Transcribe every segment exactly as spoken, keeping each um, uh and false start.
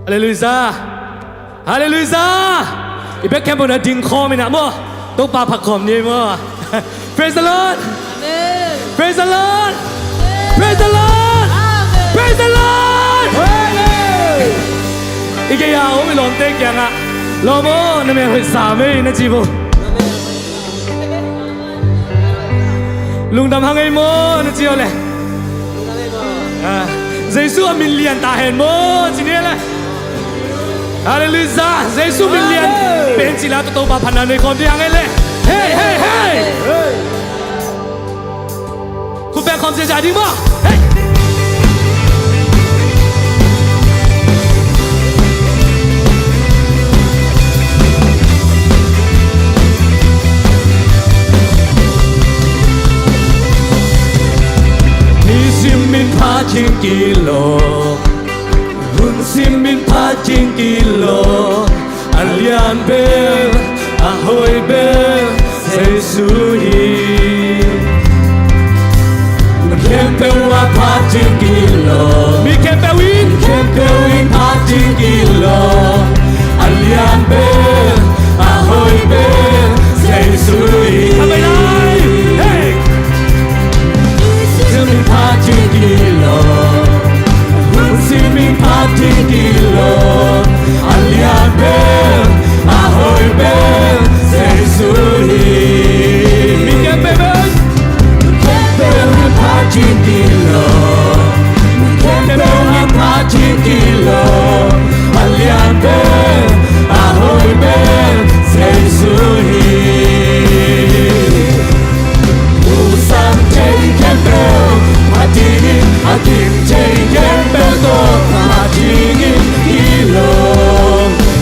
Halleluiah. Halleluiah. I bek khempeuh na ding khawm in ah maw, Topa phat khawm ni maw. Praise the Lord. Amen. Praise the Lord. Praise the Lord. Amen. Praise the Lord. Amen. I gei a om i lawmte kiangah, lawm aw, na mel hoih sam ei, na ci vo. Lungdam hang ei maw, na ci aw le. Ah, Jesu a min lian ta hen maw, ci ni le. Halleluiah. Jesu min lian. Amen. Pen ci la, Topa phatna nei khawm ding hang ei le. Hey, hey, hey. Khut beng khawm ziahziah ding maw. Hey. Nisim in phat ding kilo, hun sim in phat ding kilo, a lian bel, a hoih bel, Jesu hi. Mi khempeuh a phat ding kilo, mi khempeuh in, khempeuh in phat ding kilo, a lian bel, a hoih bel, Jesu hi. Amen. Hey. Sim in phat ding kilo, hun sim in phat ding kilo, a lian bel, a hoih bel, Jesu hi. Mi khempeuh in, khempeuh in phat ding kilo, khempeuh in phat ding kilo, a lian bel, a hoih bel, Jesu hi. Husang thei khempeuh phat ding in, a gim thei khempeuh tawh phat ding in, kilo,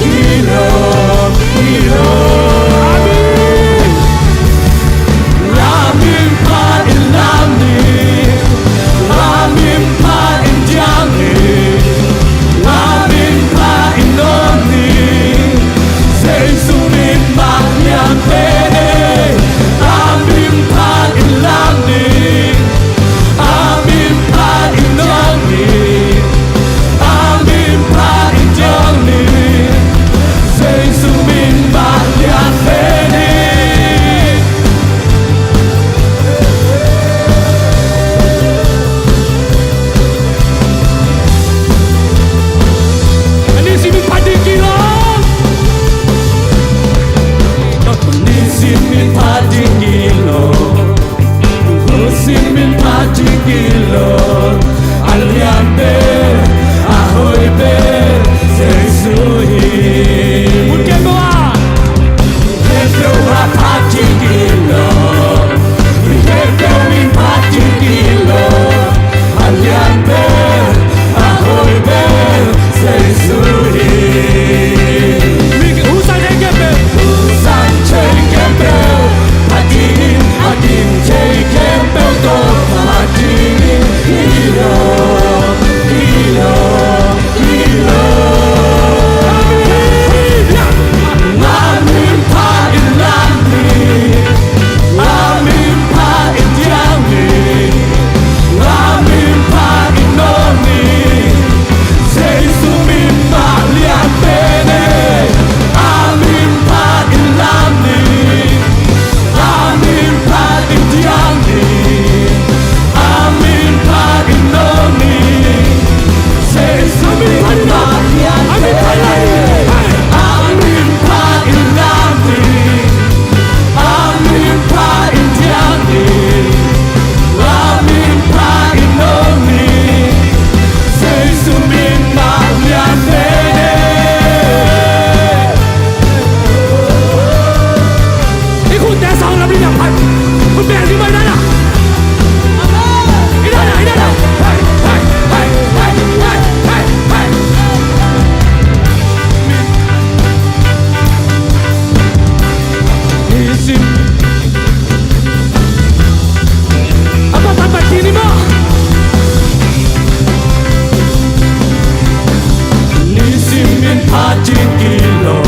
kilo, kilo. Amen. Lam in phat in lam ni, lam in phat in diang ni, lam in phat in om ni, Jesu min mah lian pen hi. Lam in phat in lam ni, lam in phat in diang ni, lam in phat in diang ni, Jesu min mah lian pen hi. A nisim in phat ding kilo, nisim in phat ding kilo, hun sim in phat ding kilo, a lian bel, a hoih bel, Jesu hi. Hun khempeuh ah, khempeuh ah phat ding kilo, khempeuh in phat ding kilo, a lian bel, a hoih bel, Jesu hi. Mi husang thei khempeuh, husang thei khempeuh phat ding in, a gim thei khempeuh tawh phat ding in, kilo, kilo, kilo. Lam in phat in lam ni, lam in phat in diang ni, lam in phat in om ni, Jesu min mah lian pen hi. Lam in phat in lam ni, lam in phat in diang ni, lam in phat in om ni, Jesu min mah lian pen hi. Lam in phat in lam ni, lam in phat in diang ni, lam in phat in om ni, Jesu min mah lian pen hi. I khutte sang lam ding a phat. Khut beng ding maw, i dan a. I dan a, i dan a. Hei, hei, hei. Nisim. A phat, phat, phat ding ni maw. Nisim in phat ding kilo,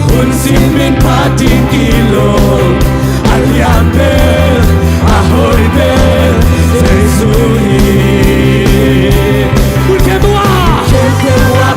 hun sim in phat ding kilo, a lian bel, a hoih bel, Jesu hi. Hun khempeuh ah, khempeuh ah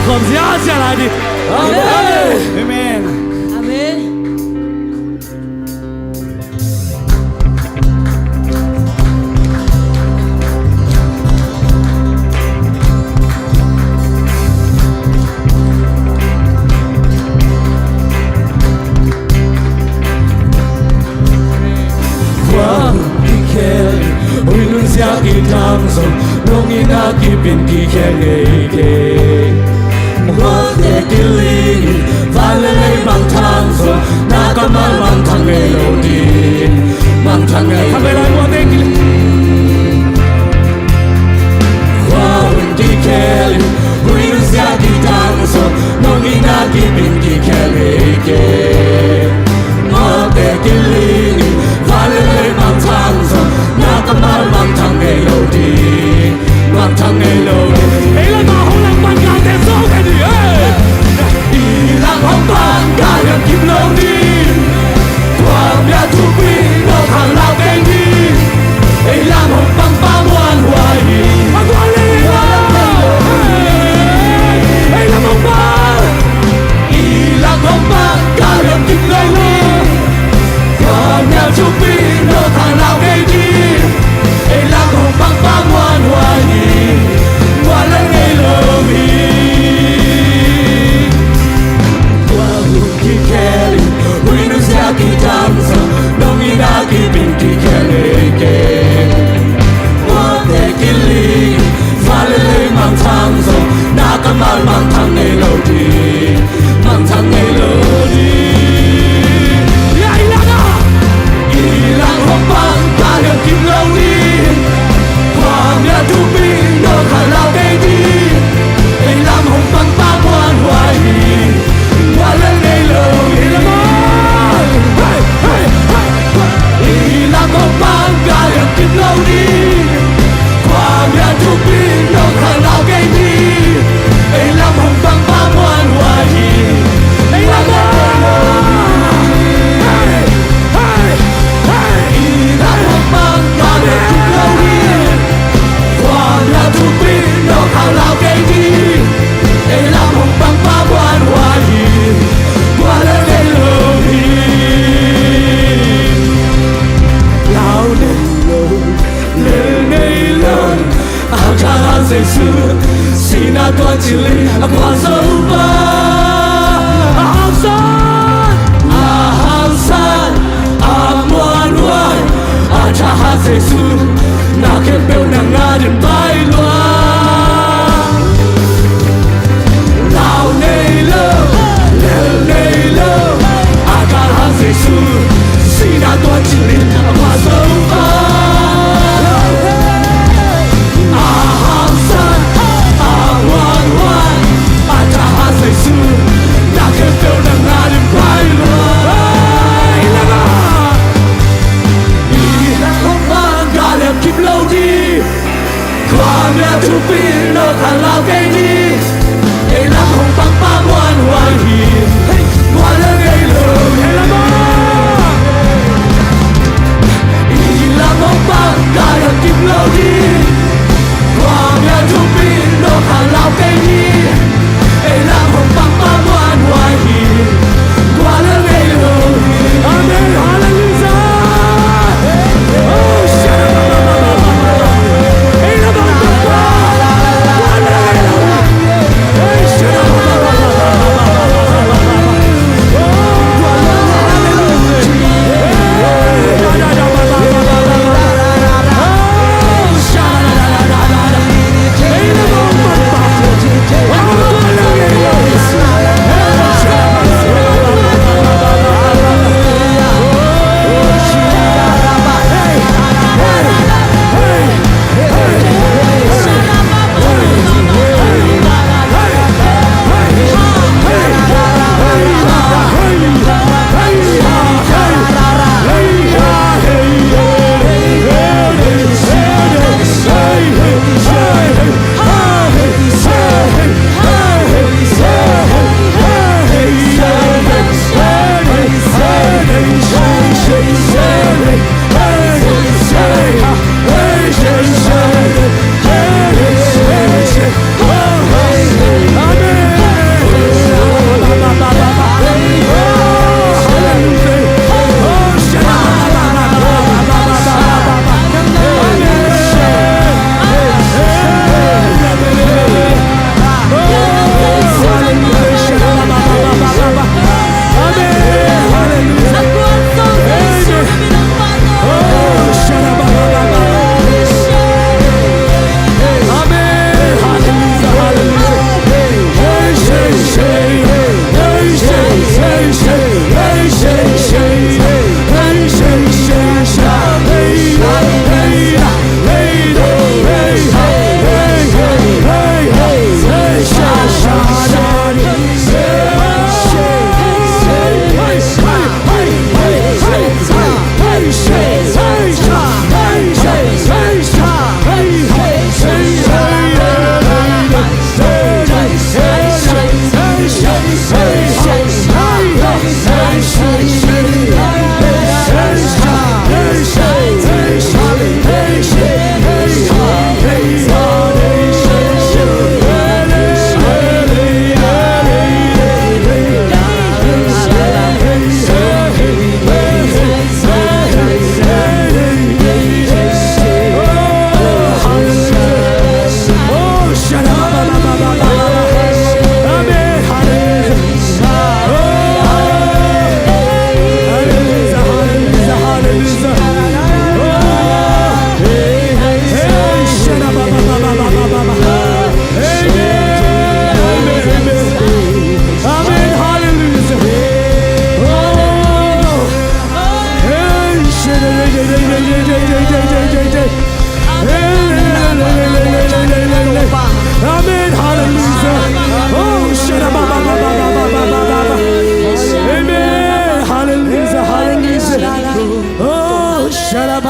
Khawm ziahziah lai dih. Amen. Amen. Amen. Khua hun kikhel in, hui nunzia kidang zong, nong itna kip in kikhel ngei kei. Mualte kiling in, van le lei mangthang zong, na kammal mangthang ngei lo ding. Mangthang ngei lo. Khatvei lai mualte kiling. Khua hun kikhel in, hui nunzia kidang zong, nong itna kip in kikhel ngei kei. Mualte kiling in, van le lei mangthang zong, na kammal mangthang ngei lo ding. Mangthang ngei lo ding. Ei lam a hong langpan galte zong kei dih, ei. I lam hong pan gal hiam kip lo ding. Khua mia thupi nong khang lau kei ding. Ei lam hong pang pa muanhuai hi. Muanhuai hi. Ei lam hong pang. I lam hong pang gal hiam kip lo ding. Khua mia thupi nong khang lau kei ding. Ei lam hong pang pa muanhuai hi. Muanhuai ngei lo hi. Khua hun kikhel in, hui nunzia kidang zong, nong itna kip in kikhel ngei kei. Mualte kiling in, van le lei mangthang zong, na kammal mangthang ngei lo ding. Mangthang ngei lo ding. Ya, i lam a. I lam hong pang gal hiam kip lo ding. Khua mia thupi nong khang lau kei ding. Ei lam hong pang pa muanhuai hi. Muanhuai ngei lo hi. Ei lam a. Hey, hey, hey. I lam hong pang gal hiam kip lo ding. Khua mia thupi nong khang lau kei ding. Ei lam hong pang pa muanhuai hi. Ei lam a. Hey, hey, hey. I lam hong pang gal hiam kip lo ding. Khua mia thupi nong khang lau kei ding. Ei lam hong pang pa muanhuai hi. Muanhuai ngei lo hi. Lau ngei lo. Lel ngei lo, a thahat Jesu, sihna tuan cil in a khualzo pa. A hausan, a hausan, a muanhuai, a thahat Jesu, na khempeuh nang a ding pai lua. Lau ngei lo, lel ngei lo, a thahat Jesu, sihna tuan cil in a khualzo pa. A hausan, a muanhuai, a thahat Jesu, na khempeuh nang a ding pai lua. I lam a. I lam hong pang gal hiam kip lo ding. Khua mia thupi nong khang lau kei ding. Ei lam hong pang pa muanhuai hi. Muanhuai ngei lo. Ei lam a. I lam hong pang gal hiam kip lo ding. Khua mia thupi nong khang lau kei ding. Ei lam hong pang pa muanhuai hi. Muanhuai ngei lo hi. Amen. Hallelujah. Oh, shadababababa. Ei lam hong pang pa muanhuai ngei lo hi. Hey, shadababababa. Oh, muanhuai ngei lo hi. Hey, shadababababa. Oh, shadababababa.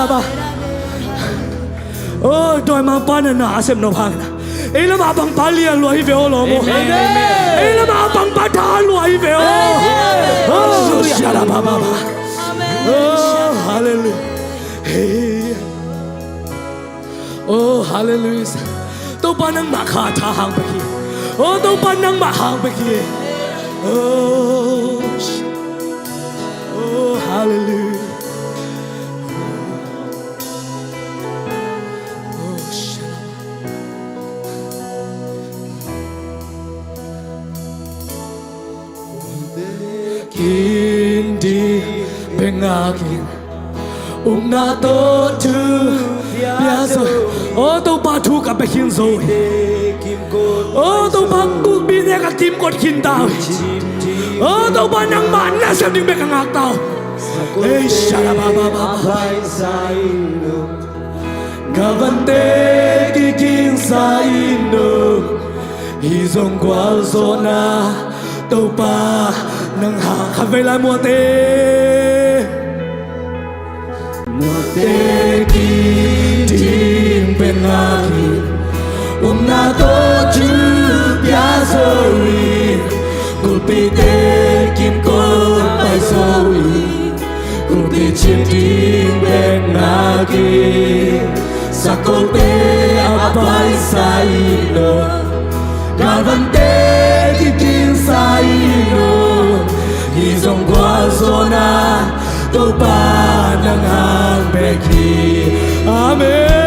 Ba. Oh, dawimangpa na na a sem nop hang na. Ei lamah a pangpa lian lua hi ve aw lawm aw. Amen. Ei lamah a pangpa tha lua hi ve aw. Amen. Oh, shara ba ba ba. Oh, hallelujah. Hey. Oh, hallelujah. Topa nangmah kha tha hang bek hi. Oh, Topa nangmah hang bek hi. Oh, sh-, oh, hallelujah. Oh, shalom. Kin di bengak in, ukna tawh thu pia zo. Oh, Topa thu ka pia khin zo hi. Oh, Topa, kulhpite ka kimkot khin ta uh hi. Oh, Topa, nangmah nasem ding bek ka ngak ta uh. Ei, shalabababa. Ka vante kigingsa in uh, hih zong gualzawhna Topa nang hang. Khatvei lai muate. Muate kiding bengak in, ukna tawh thu pia zo in, kulhpite kimkot pai zo in, kulhpi cim ding bek ngak in, sakkolte a paisa in uh, galvante kigingsa in uh, hih zong gualzawhna Topa nang hang bek hi. Amen.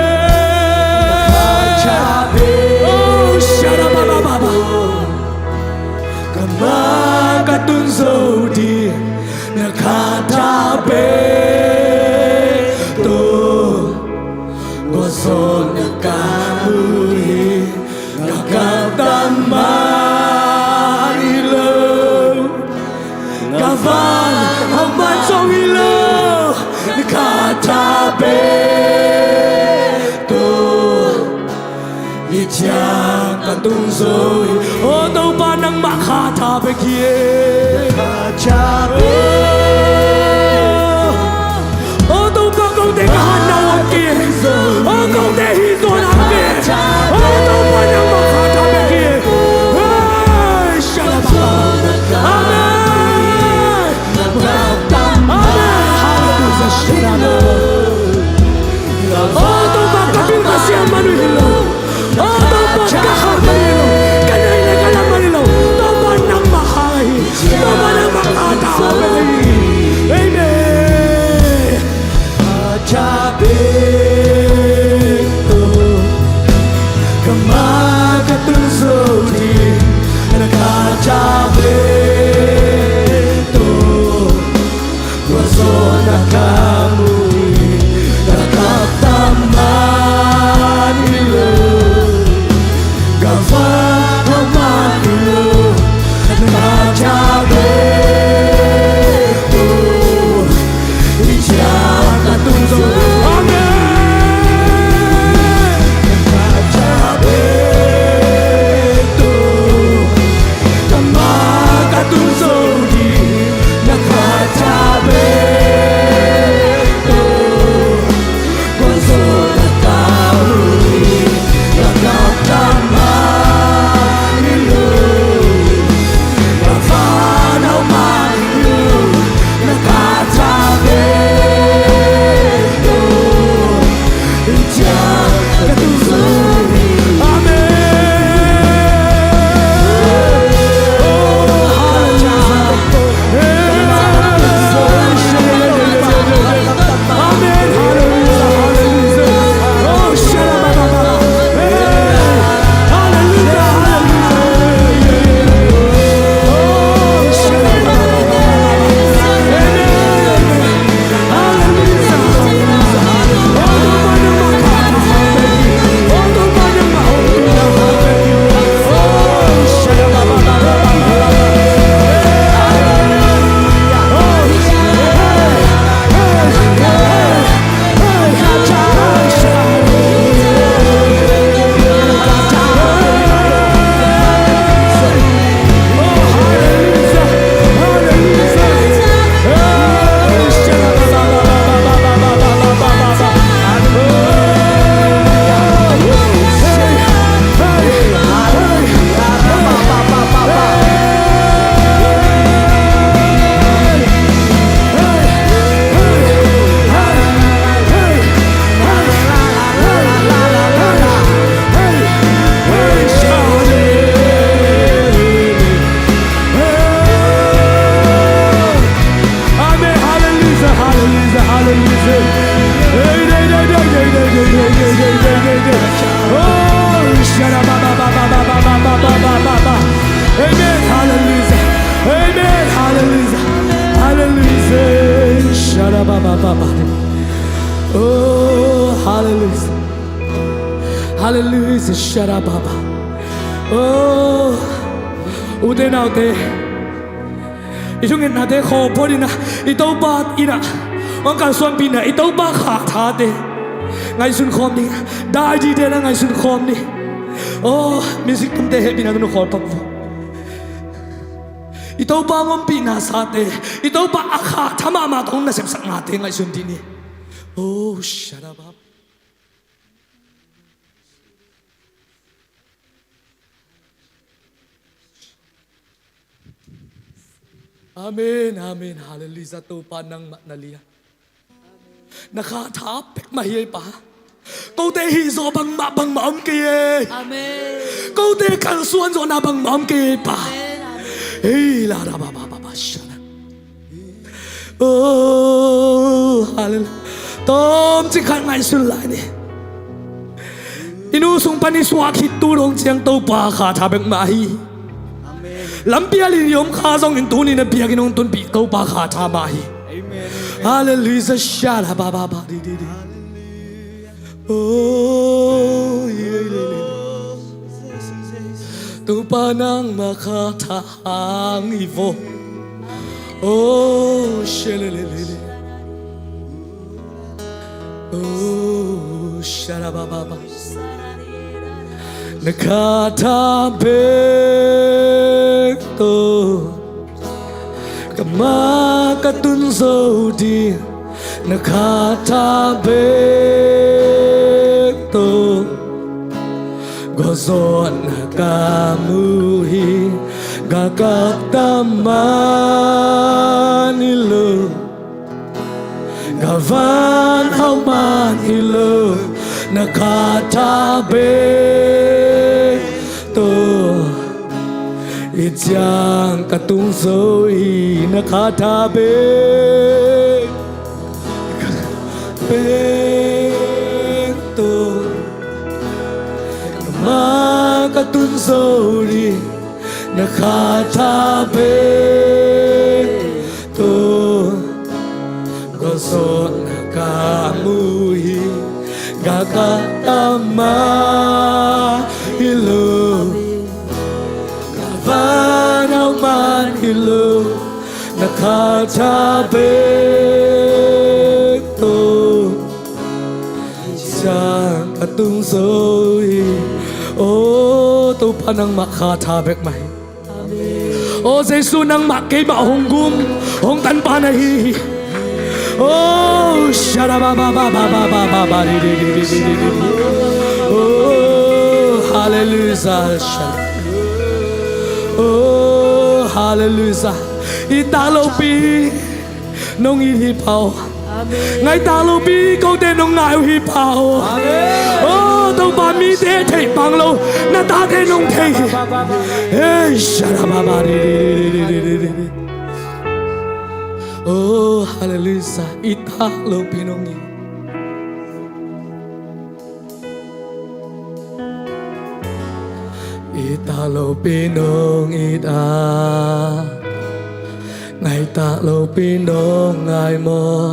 Oh, shalabababa. Ka ma ka tun zo ding na kha tha pen tawh, gualzawhna ka mu hi. Ka kap tak mah hi lo, ka van hong man zong hi lo, na kha tha pen tawh. Hih ciang ka tung zo hi. Oh, Topa nangmah kha tha bek hi. Kha tha bek. Oh, Topa kote ka hatna uh a kei. Oh, kote hih zawn a kei. Oh, Topa nangmah kha tha bek hi. Hey, shalababa. Amen. Amen. Hallelujah. Shalababa. Oh, Topa ka bil ka siam man uh hi lo. Oh, Topa ka hau man hi lo, ka nei le ka lam man hi lo. Topa nangmah hang hi. Topa nangmah hang hi. Halleluiah, sharababa. Oh, ute naute, i thungetnate khawh phot in ah, i Topa in ah hong kalsuanpih in ah, i Topa kha thate ngaihsun khawm ni. Dai dite na ngaihsun khawm ni. Oh, music tumte hehpihna tawh nu khawl pak vo. I Topa hong ompihna sate, i Topa a kha tha mahmah tawh hong nasepsaknate ngaihsun dih ni. Oh, sharababa. Amen, amen, halleluiah, Topa nangmah na lian. Na kha tha pek mah hi ei Pa. Kote hih zawh bangmah, bangmah om kei ei. Amen. Kote kalsuan zawhna bangmah om kei ei Pa. Amen, amen. Hei, la ra ba ba ba ba sha la. Oh, halleluiah. Tawmcik khat ngaihsun lai ni. I nu sung pan i suah khit tu dong ciang Topa kha tha bek mah hi. Amen. Lampi a lin i om kha zongin tuni na biakinn hong tunpih Topa kha tha mah hi. Amen. Halleluiah, sha la ba ba ba di di di. Oh, yeah, yeah, yeah. Topa nangmah kha tha hang hi vo. Oh, sha la la la la. Oh, sha la ba ba ba. Na kha tha bek tawh ka ma ka tun zo ding. Na kha tha bek tawh gualzawhna ka mu hi. Galkap tam man hi lo, galvan hau man hi lo, na kha tha bek tawh i ciang ka tung zo hi. Na kha tha bek, bek tawh ka ma ka tun zo ding. Na kha tha bek tawh gualzawhna ka mu hi. Galkap tam man hi lo, galvan hau man hi lo, na kha tha bek tawh i ciang ka tung zo hi. Oh, Topa nangmah kha tha bek mah hi. Oh, Jesu nangmah keimah hong gum, hong tanpa na hi. Oh, sha la ba ba ba ba ba ba ba ba di di di di di di di. Oh, halleluiah, sha la. Oh, halleluiah. I tak lopi nong it hi Pa aw. Amen. Ngai tak lopi kote nong ngai uh hi Pa aw. Amen. Oh, Topa mite theih pang lo, na tate nong thei hi. Hey, sha la ba ba di di di di di di. Oh, halleluiah. I tak lopi nong it. I tak lopi nong it a, ngai tak lopi nong ngai maw.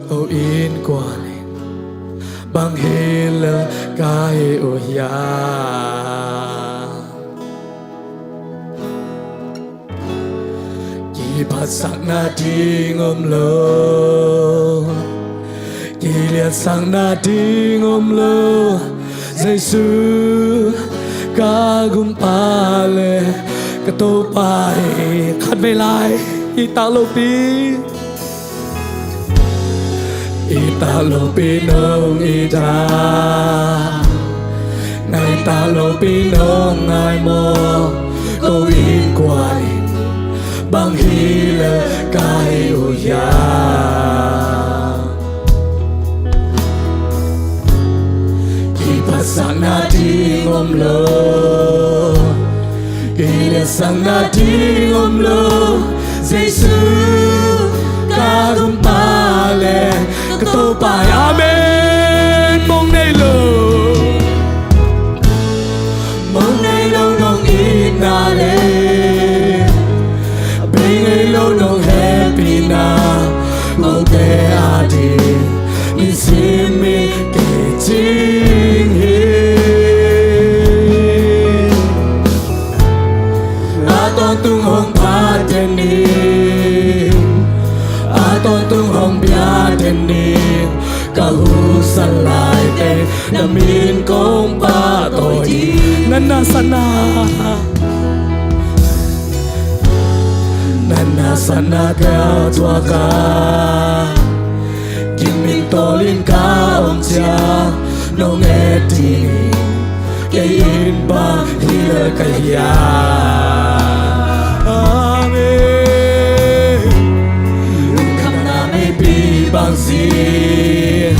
Ko innkuan in bang hi lel ka hi uh hiam? Kiphatsakna ding om lo, kiliatsakna ding om lo. Jesu ka gumpa le ka Topa hi. Khatvei lai, i tak lopi. I tak lopi nong it a, ngai tak lopi nong ngai maw. Ko innkuan in bang hi lel ka hi uh hiam? Kiphatsakna ding om lo, kiliatsakna ding om lo. Jesu ka gumpa le ka Topa hi. Amen. Mong nei lo, mong nei lo nong itna le, bei ngei lo nong hehpihna, kote a ding nisim mi kicing hi. Tawntung hong phat den in, a tawntung hong bia den in, ka husa laite na min kong pahtawi ding. Na nasatna, na nasatna tawh thuak a, gim in tawl in ka om ciang, nong et ding kei in bang hi lel ka hia. Amen. Lungkhamna meipi bang zing,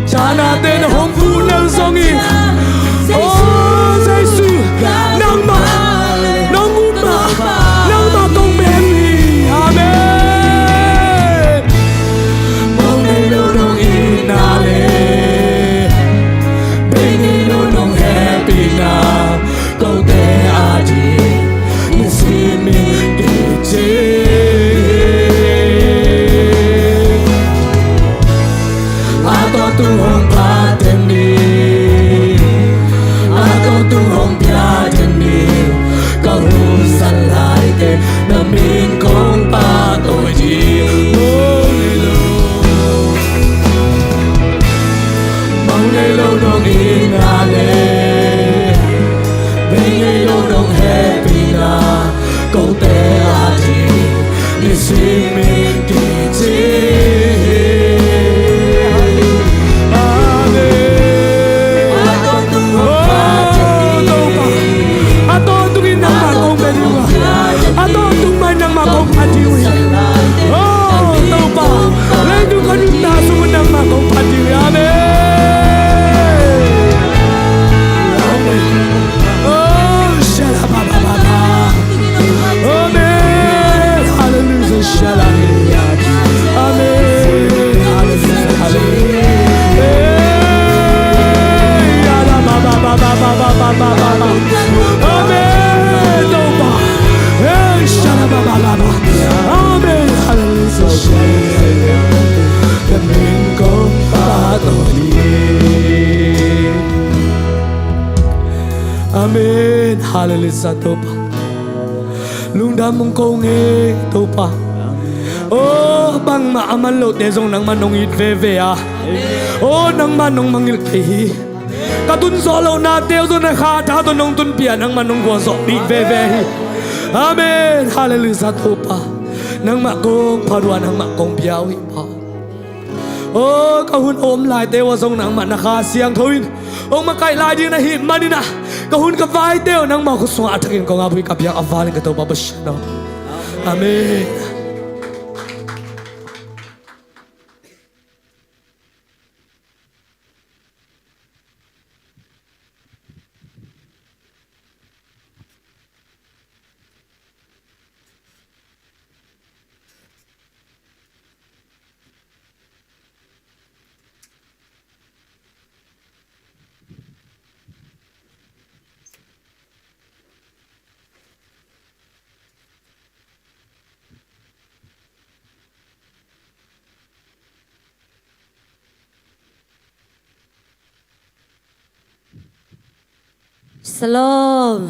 thanate'n hong vun lel zongin, oh Jesu, nangmah nong um a, nangmah kong beng hi. Amen. Mawng nei lo nong itna leh bei nei lo nong hehpihna, kote ading nisimin kicing. A tawntung hong phat den in, a tawntung hong bia den in, ka husa laite na min kong pahtawi ding. Mawng nei lo, mawng nei lo nong itna leh bei nei lo nong hehpihna, kote ading nisimin kicing. Amen. Oh Topa, a tawntung in nangmah kong beng ding uh a, a tawntung mah in nangmah kong phat ding uh hi. Oh Topa, leitung ka nuntakna sung un nangmah kong phat ding uh hi. Amen. Amen. Oh, shalabababa. Amen. Hallelujah. Shalabababa. Amen. Hallelujah. Hallelujah. Hey, shalabababa. Amen. Topa. Hey, shalabababa. Amen. Hallelujah. Amen. Hallelujah. Topa. Lungdam hong ko ing e Topa. Oh, bangmah a man lote zong nangmah nong it veve a. Oh, nangmah nong mangngilh kei hi. Ka tun zawh lohnate uh zong na kha tha tawh nong tunpih a, nangmah nong gualzawhpih veve hi. Amen. Hallelujah Topa. Nangmah kong phat uh a, nangmah kong bia uh hi Pa. Oh, ka hun a om laite uh a zong nangmah na Kha Siangtho in hong makaih lai ding na hih manin ah, ka hun ka vaite uh nangmah khut sungah a thakin kong ap uh hi, ka biak a valin ka Topa Pasian aw. Amen. Shalom.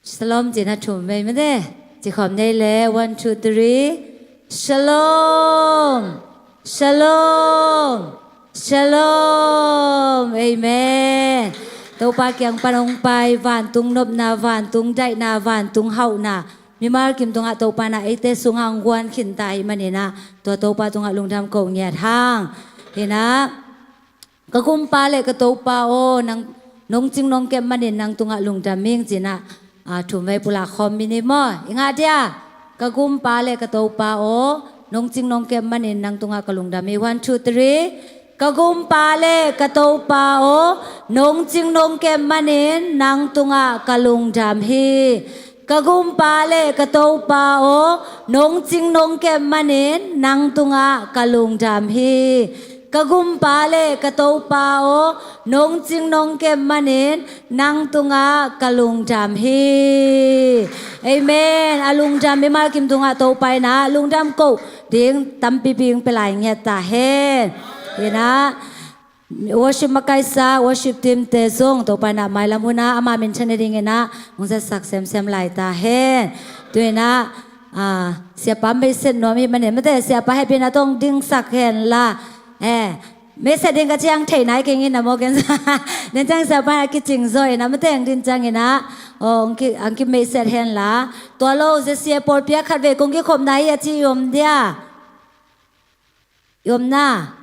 Shalom cih na thum vei mate. Cih khawm nei le, one, two, three. Shalom. Shalom. Shalom. Amen. Topa kiang pan hong pai vantung nopna, vantung daihna, vantung hauhna, mimal kim tungah Topa in ah eite sungah hong guan khinta ahih manin ah, tua Topa tungah lungdam ko ngiat hang. Hi in ah, ka gumpa le ka Topa aw, nang, nong cing nong kep manin nang tungah lungdam ing ci in ah, a, thum vei pulak khawm mi ni maw. I ngah dia. Ka gumpa le ka Topa aw, nong cing nong kep manin nang tungah ka lungdam hi. One, two, three. Ka gumpa le ka Topa aw, nong cing nong kep manin nang tungah ka lungdam hi. Ka gumpa le ka Topa aw, nong cing nong kep manin nang tungah ka lungdam hi. Ka gumpa le ka Topa aw, nong cing nong kep manin nang tungah ka lungdam hi. Amen. A lungdam mimal kim tungah Topa in ah lungdam ko ding tampi bing pia lai ngiat ta hen. Hi in ah, Worship makaihsa, worship team te zong Topa in ah mailam hun ah ama minthan nadingin ah hong zatsak semsem lai ta hen. Tu-in ah, ah, Siapa meiset nuam ahih manin, mate, Siapa hehpihna tawh hong dingsak hen la. Eh, meiset ding ka ciang thei nai keng in ah maw ken. Nen ciang Siapa in ah kicing zaw in ah, mate, hong ding ciangin ah, oh, hong ki, hong kimeiset hen la. Tua lo, J C A pawl piak khat vei kong kikhopna hi a ci i om dia. I om na.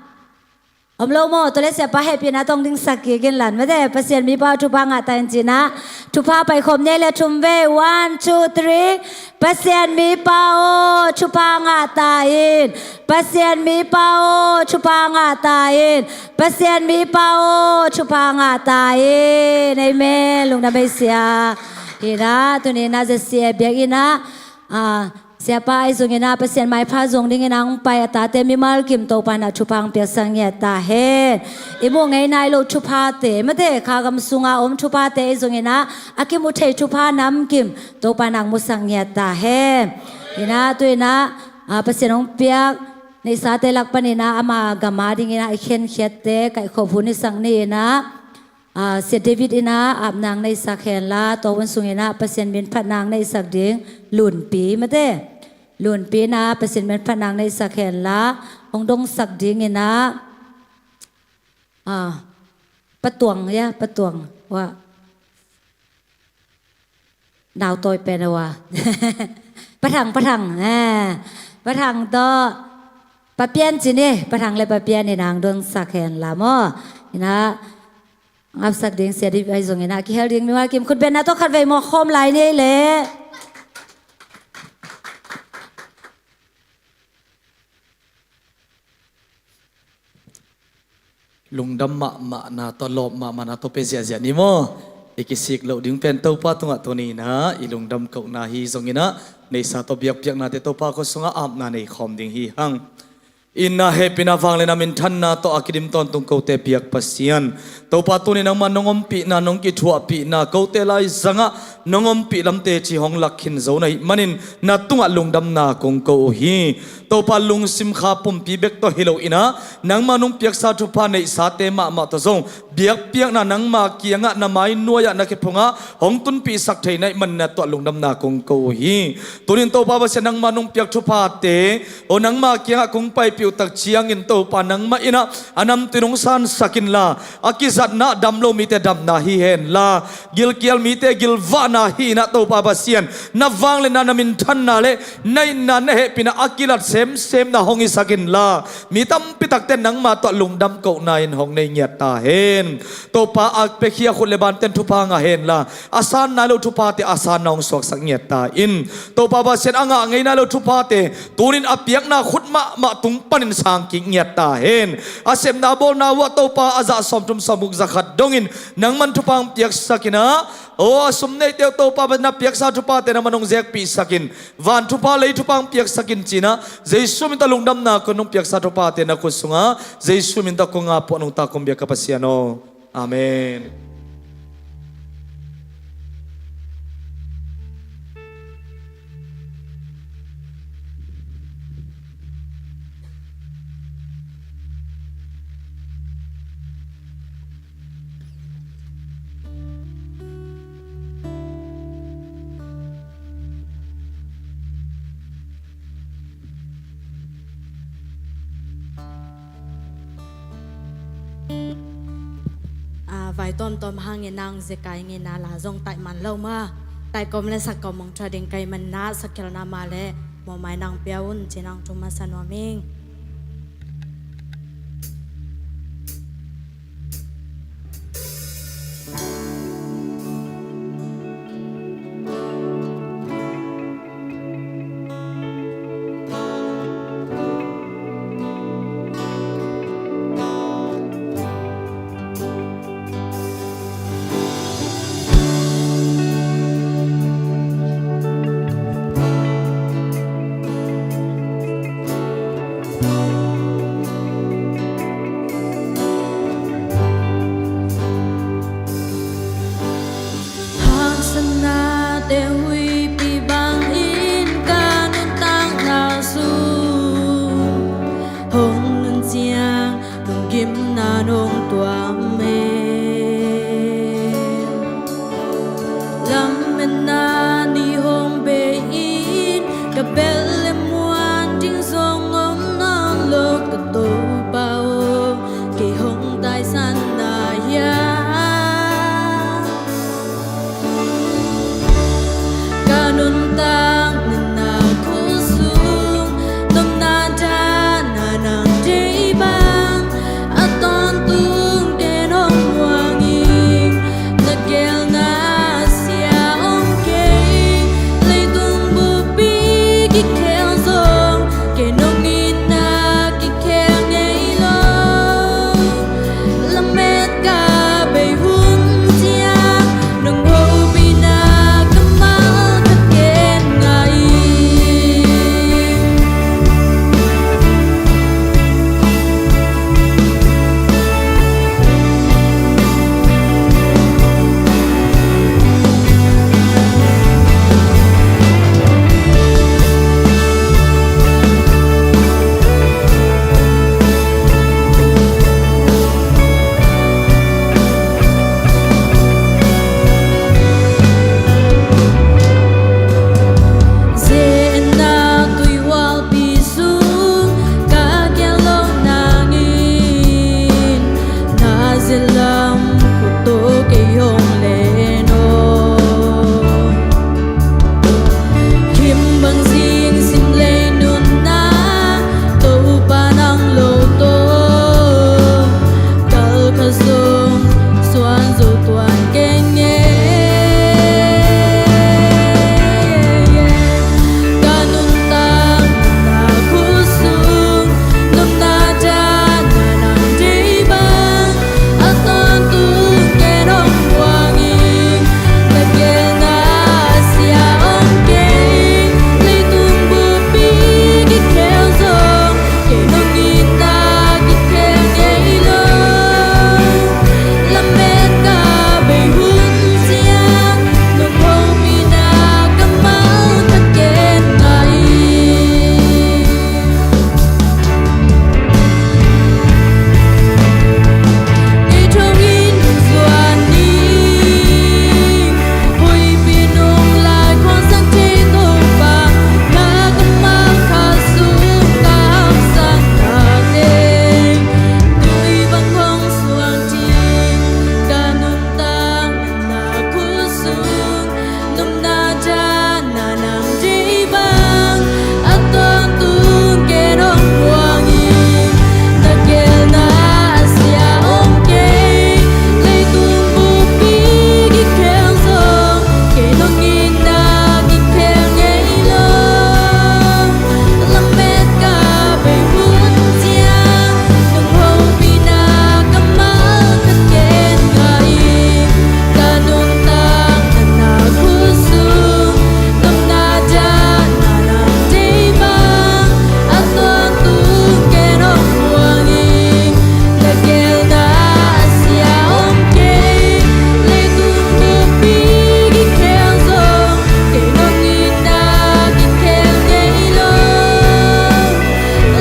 Om lo maw, tua leh Siapa hehpihna tawh hong dingsak kik in la, mate, Pasian mipa aw thupha ngah ta in ci-in ah. Thupha paikhawm ni ei le, thum vei, one, two, three. Pasian mipa aw thupha ngah ta in. Pasian mipa aw thupha ngah ta in. Pasian mipa aw thupha ngah ta in. Amen. Lungdam ei sia. Hi-in ah, tuni-in ah J C A biakinn ah, ah, Siapa ahi zongin ah Pasian maipha zong dingin ah hong pai a tate mimal kim Topa in ah thupha hong piaksak ngiat ta hen. I muh ngei nai lo thuphate, mate, kha gam sunga om thuphate ahi zongin ah a kimu thei thupha namkim Topa in ah hong musak ngiat ta hen. Hi-in ah, tu-in ah, ah, Pasian hong piak neihsate lak panin ah ama gam adingin ah i khenkhiatte kaihkhop hun i sak ni-in ah, ah, Sia David in ah apna hong neihsak hen la, tua hun sungin ah Pasian min phatna hong neihsak ding Lunpi, mate, Lunpi in ah Pasian min phatna hong neihsak hen la, hong dongsak dingin ah, ah, Pa Tuang, ya, Pa Tuang, wah. Nau tawi pen a wa. Pa Thang, Pa Thang. Eh, Pa Thang tawh Pa Pian ci ni, Pa Thang le Pa Pian in ah hong dongsak hen la maw. Hi-in ah, hong apsak ding Sia David ahi zongin ah, kihel ding mimal kim khutbetna tawh khat vei mawk khawm lai ni ei le. Lungdam mahmahna tawh, lawp mahmahna tawh pia ziahziah ni maw. I kisik loh ding pen Topa tungah tuni-in ah i lungdam kohna hi zongin ah, neihsa tawh biakpiaknate Topa khut sungah apna nei khawm ding hi hang. I na hehpihna, vangliatna, minthanna tawh a kidim tawntung kote biak Pasian, Topa, tuni nangmah nong ompihna, nong kithuahpihna, kote lai zangah nong ompih lam teci hong lak khin zo na hih manin na tungah lungdamna kong ko uh hi. Topa, lungsim kha pumpi bek tawh hi lo-in ah, nangmah nong piaksa thupha neihsate mahmah tawh zong biakpiakna nangmah kiangah na mai nuai-ah na khe phungah hong tunpihsak thei na hih manin na tungah lungdamna kong ko uh hi. Tunin Topa Pasian, nangmah nong piak thuphate, aw, nangmah kiangah kong paipih uh tak ciangin Topa, nangmah in ah a namtui nong sansak inla, a kizatna, a dam lo mite damna hi hen la, gilkial mite gilvahna hi-in ah Topa Pasian, na vangliatna, na minthanna le na itna, na hehpihna a kilat semsemna hong hisak inla, mi tampi takte nangmah tungah lungdam kohna in hong nei ngiat ta hen. Topa, a piakhia khut le banten thupha ngah hen la, a san nai lo thuphate a sanna hong suaksak ngiat ta in. Topa Pasian, a ngah ngei nai lo thuphate tunin a piakna khut mahmah tung panin sang kik ngiat ta hen. A sepna bawlna uh ah Topa, a zah sawmthum sawmguk, za khat dongin nangman thupha hong piaksak in ah, aw, a sum neite uh Topa Pasian, na piaksa thuphate nangman hong zekpihsak in, van thupha, lei thupha hong piaksak in ci-in ah, Jesu min tawh lungdamna kong, nong piaksa thuphate na khut sungah Jesu min tawh kong ap uh a, nungta kong biak ka Pasian aw. Amen. A, vai tawmtawm hangin nang zekai ngina la zong taih man lo ma. Taih kawm le sak kawm hong thuah ding ka hih man na, sakkhialna mah le mawhmai nang pia un ci nang thu masa nuam ing. Haksatnate huihpi bangin ka nuntakna sung hong nun ciang, lunggimna nong tuah Na ni hong bei in ka bel le muan ding zong om nawn lo ka Topa aw, kei hong taisan na hiam? Ka nuntakna khutsung nopna dan a nang deih bang a tawntung ken hong muang ing. Na geelna sia om kei, leitung buppi kikhel zong kei nong itna kikhel ngei lo. Lamet ka bei hun ciang nong hopihna kammal khat ken ngah ing. Zenna tuihualpi sung ka gel loh nangin, na ze lam khut tawh kei hong len aw. Kim bang zing sim lei nunna, Topa nang lo tawh kal kha zong suan zo tuan keng e. Ka nuntakna khutsung nopna dan a nang deih bang a tawntung ken hong muang ing. Na geelna sia om kei, leitung buppi kikhel zong kei nong itna kikhel ngei lo. Lamet ka bei hun ciang nong hopihna kammal khat ken ngah ing. Kei thong in nong zuan ning, huihpi nung lai khuangsang thei Topa, na kammal khat sung ka hamsatna teng tui bang hong suang ding. Ka nuntakna khutsung nopna dan a nang deih bang a tawntung ken hong muang ing. Na geelna sia om kei, leitung buppi kikhel zong kei nong itna kikhel ngei lo. Lamet ka bei hun ciang nong hopihna kammal khat ken ngah ing. Ka nuntakna khutsung nopna dan a nang deih bang a tawntung ken hong muang ing. Na geelna sia om kei, leitung buppi kikhel zong kei nong itna kikhel ngei lo.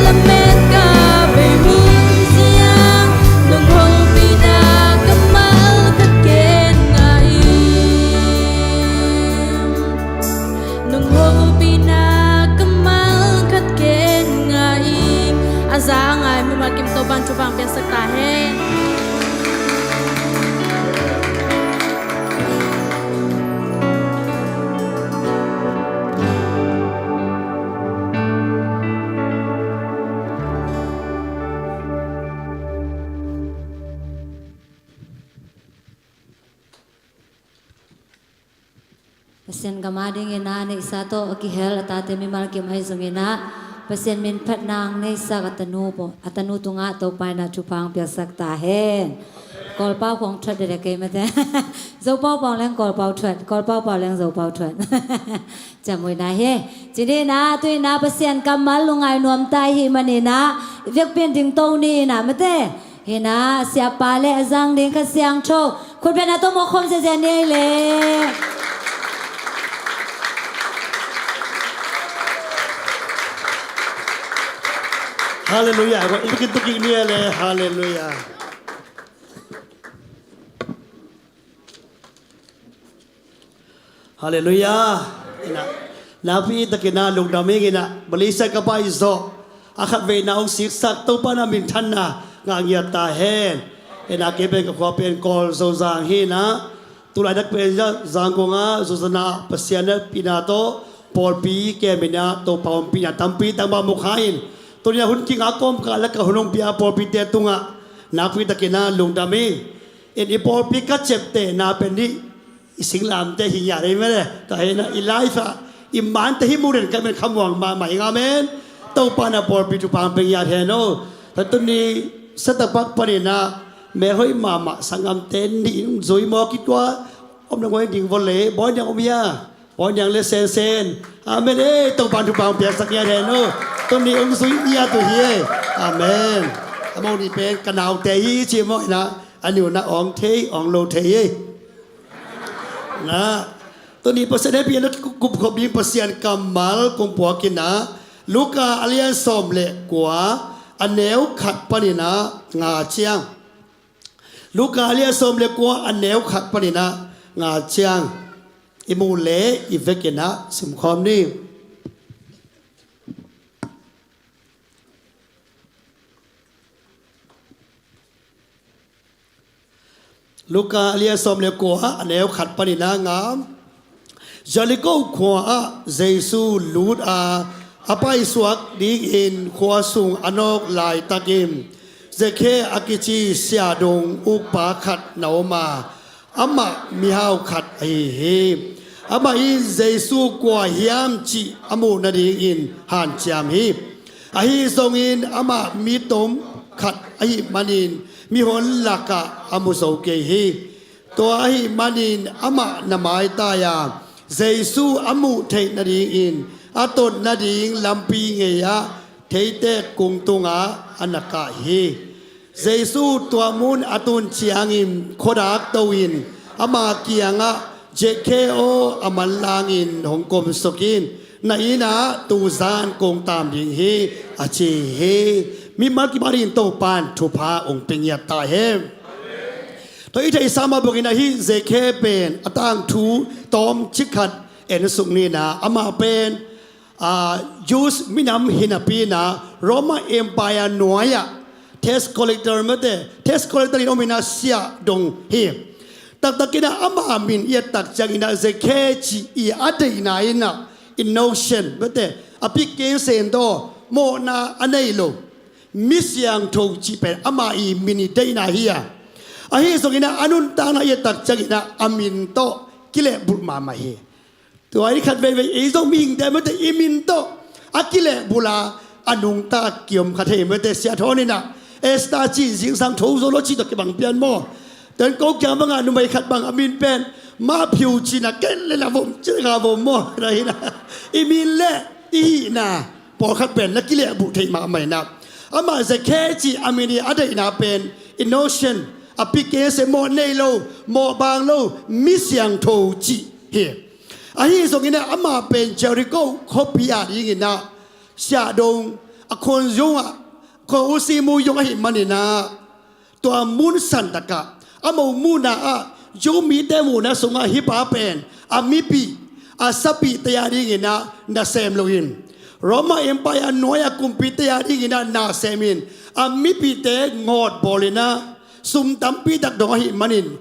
Lamet ka bei hun ciang nong hopihna kammal khat ken ngah ing. Nong hopihna kammal khat ken ngah ing. A za a ngai mimal kim Topa'n thupha piaksak ta hen. Pasian gam a dingin ah neihsa tawh a kihel a tate mimal kim ahi zongin ah Pasian min phatna hong neisak a tanu paw, a tanu tungah Topa in ah thupha hong piaksak ta hen. Kawlpau khawng thuat dede kei mate. Zopau pau leng Kawlpau thuat, Kawlpau pau leng Zopau thuat. Ciamui na hi. Ci ni in ah tu in ah Pasian kammal lungngai nuam ta i hih manin ah i biakpiak ding to ni in ah mate. Hi in ah siapa le a zang ding Kha Siangtho khutbetna tawh mawk khawm ziahziah ni ei le. Halleluiah. Ko in bikin tukik ni ei le. Halleluiah. Halleluiah. Ina, nakpi takin ah lungdam ing. Ina, Malaysia ka pai zawh a khat veina hong siksak Topa na minthanna ngah ngiat ta hen. Ina, kei pen ka khua pen Kawl Zozang hi. Ina, tulaitak pen Zangkong ah zozana Pasian na pina tawh pawlpi kem ina Topa ompihna tampi tangmah mu kha in, tuni a hun kinga kawmkal a ka hun hong pia pawlpite tungah nakpi takin ah lungdam ing. In i pawlpi ka ciaptehna pen i i singlamte hi ngiat ei mele. Tua hi ina i life ah i mante hi muh den ka men khamuang mahmah ing. Amen. Topa na pawlpi thupha pia ngiat hen o. Tua tuni Setapak panin ah melhoih mahmah sanggamte nih in zui maw, kitua om na ngoi ding vole, bawi niang om hia? Bawi niang le sensen. Amen. Ei, Topa thupha piaksak ngiat hen o. Tuni ong zui ngiat uh hi ei. Amen. A mo nih pen ka naute hi ci maw ina, a niu na awng thei awng lo thei ei. Na, tuni Pasian hehpihna kikup khop ding Pasian kammal kong puak ina, Luka a lian sawm le kua a neu khat panin ah nga ciang. Luka a lian sawm le kua a neu khat panin ah nga ciang. I muh le i vekin ah simkhawm ni. Luka a lian sawm le kua a neu khat panin ah nga. Jeriko khua ah Jesu lut a, a paisuak dingin khua sung a nawk laitakin Zekhe a kici siahdong ukpa khat na om a, amah mihau khat ahi hi. Amah in Jesu kua hiam cih a muh nadingin hanciam hi. Ahi zongin amah mi tom khat ahih manin mihon lakah a mu zo kei hi. Tua ahih manin amah na maitai a, Jesu a muh theih nadingin a tot nading lampi ngei ah theitek kung tungah a na kah hi. Jesu tua mun a tun ciangin khuadak to-in ama kiangah, Zekhe aw, a manlangin hong komsuk in, na inn ah tuzan kong taam ding hi, a ci hi. Mimal kimal in Topan thupha hong pia ngiat ta hen. Tua i theihsa mah bangin ahi Zekhe pen a tangthu tawmcik khat en suk ni ina, amah pen Jews minam hi napi ina Roma Empire nuai-ah tax collector mate, tax collector in om ina siahdong hi. Taktak ina ama min i et tak ciang ina Zekhe ci i a deihna ina innocent mate, a pik kei sen tawh mawhna a nei lo mi siangtho cih pen ama i min i deihna hi a. Ahi zong ina a nuntakna i et tak ciang ina a min tawh kilehbulh mahmah hi. Tua i khat veivei ei zong mihingte mate i min tawh a kilehbulh a, a nungta kiom khat hei mate, Sia Thawn ina Esther cih zingsang tho zo lo cih tawh kibang pian maw? Tua in ko kiang bangah numei khat bang a min pen Maphiu cih na ken le na vom cih na vom maw? Tua hi ina i min le i hihna pawlkhat pen na kilehbulh theih mahmah ina, amah Zekhe cih a min i a deihna pen innocent, a pik kei se, mawh nei lo, mawh bang lo, mi siangtho cih hi. Ahi zong ina amah pen Jeriko khuapi a ding ina siahdong, a khuanzung ah khuan usi mu zong ahih man ina tua mun santak ah a mo muhna ah Jew mite muhna sungah hih pa pen a mipih a sapihte a ding ina nasem lo in, Roma Empire nuai a kumpite a ding ina nasem in, a mipihte ngawt bawl ina sum tampi tak dong ahih manin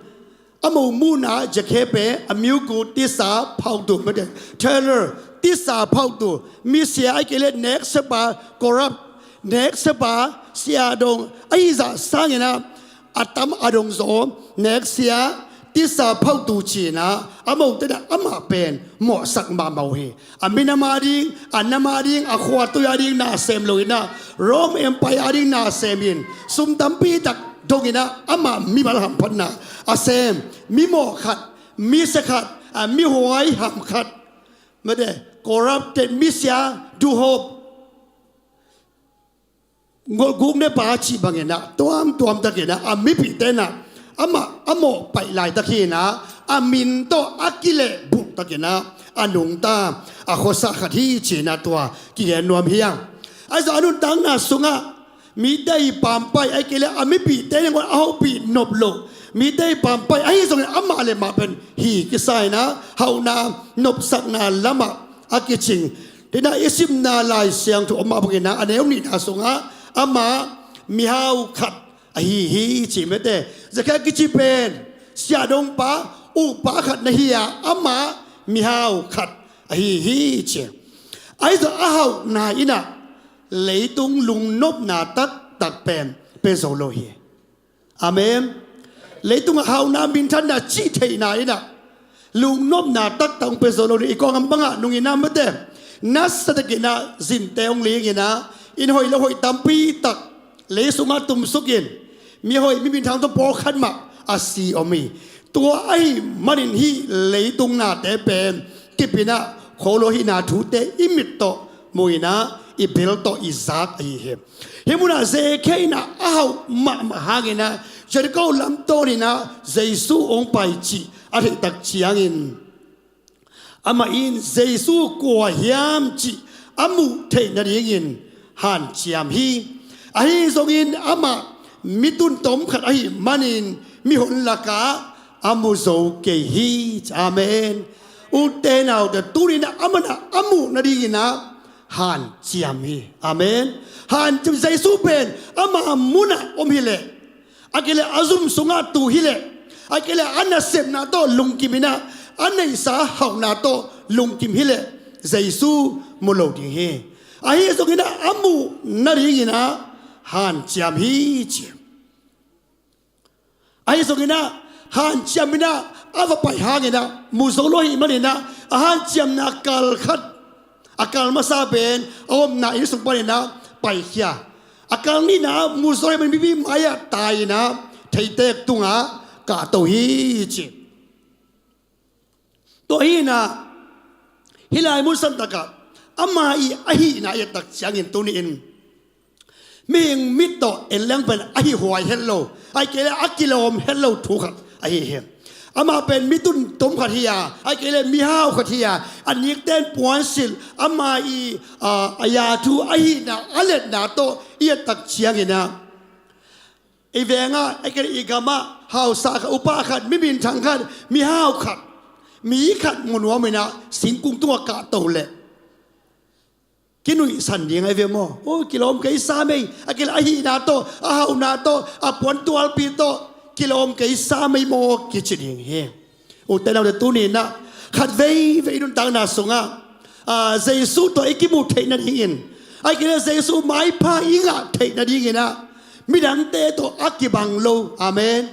a mo muhna ah Zekhe pen a miukut tisa phautu mate, teller, tisa phautu, misia ahih kei leh neksepa, corrupt, neksepa, siahdong ahi zah sang ina a tam a dong zaw neksia, tisa phautu ci ina a mote ina amah pen mawhsak mahmah uh hi. A minam a ding, a nam a ding, a khua tui a ding nasem lo ina Rome Empire a ding nasem in sum tampi tak dong ina amah mimal hamphatna a sem, mimawh khat, misia khat, a mihuai ham khat mate, corrupted, misia, duhawp, ngolhguk nepa cih bangin ah tuamtuam takin ah a mipihte in ah amah a mawh paih laitak hi-in ah a min tawh a kilehbulh takin ah a nungta a khuasa khat hi ci-in ah tua kigen nuam hi hang. Ahi zong a nuntakna sungah Mite i pampai, ahih kei leh a mipihte nangawn a hopih nop loh, mite i pampai ahi zongin amah le mah pen hi kisa in ah hauhna nopsakna lamah a kicing. Tua in ah i simna Lai Siangtho om mah bangin ah a neu nihna sungah amah mihau khat ahi hi ci mete. Zakhia kici pen siahdongpa, ukpa khat na hi a, amah mihau khat ahi hi ci. Ahi zong a hauhna in ah leitung lungnopna taktak pen pia zo lo hi. Amen. Leitungah hauhna, minthanna, cih theihna in ah lungnopna taktak hong pia zo lo hi. I kawngam bangah nungin ah mate, nasa takin ah zinte hong ling in ah inn hoih lo hoih tampi tak lei sungah tumsuk in, mi hoih mi minthang tawh pawlkhat mah a si om hi. Tua ahih manin hih leitung nate pen kip in ah khualo hihna thute i mit tawh mu in ah i bil tawh i zak ahi hi. Hih munah Zakhia in ah a hauh mahmah hangin ah Jericho lam tawn in ah Jesu hong pai cih a theih tak ciangin amah in Jesu kua hiam cih a muh theih nadingin hanciam hi. Ahi zongin amah mi tun tom khat ahih manin mihon lakah a mu zo kei hi. Amen. Ute naute, tuni in ah amah in ah a muh nadingin ah hanciam hi. Amen. Hanciam, Jesu pen ama munah om hi leh, ahih kei leh a zum sungah tu hi leh, ahih kei leh a nasepna tawh lungkim in ah a neihsa hauhna tawh lungkim hi leh Jesu mu lo ding hi. Ahi zongin ah a muh nadingin ah hanciam hi ci. Ahi zongin ah hanciam in ah a va pai hangin ah mu zo lo ahih manin ah a hanciamna kal khat, a kal masa pen a omna inn sung panin ah paikhia. A kal nihna ah mu zo lo ahih manin mipi mai-ah tai in ah theitek tungah kahto hi ci. Tua hi in ah hih lai mun santakah ama i ahihna i et tak ciangin tuni in mihing mit tawh en leng pen a hih huai het lo, ahih kei leh a kilawm het lo thu khat ahi hi. Amah pen mi tun tom khat hi a, ahih kei leh mihau khat hi a, a nikten puansilh ama i, a, a ya thu ahihna a letna tawh i et tak ciangin ah i vengah, ahih kei leh i gamah hausa khat, upa khat, mi minthang khat, mihau khat, mi khat mu nuam in ah singkung tungah kahto leh kinuihsan ding ahi ve maw? O, kilawm kei sam ei, ahih kei leh a hihna tawh, a hauhna tawh, a puantualpi tawh kilawm kei sam ei maw kici ding hi. Ute naute, tuni in ah khat veivei i nuntakna sungah, a, Jesu tawh i kimuh theih nadingin, ahih kei leh Jesu maipha i ngah theih nadingin ah midangte tawh a kibang lo. Amen.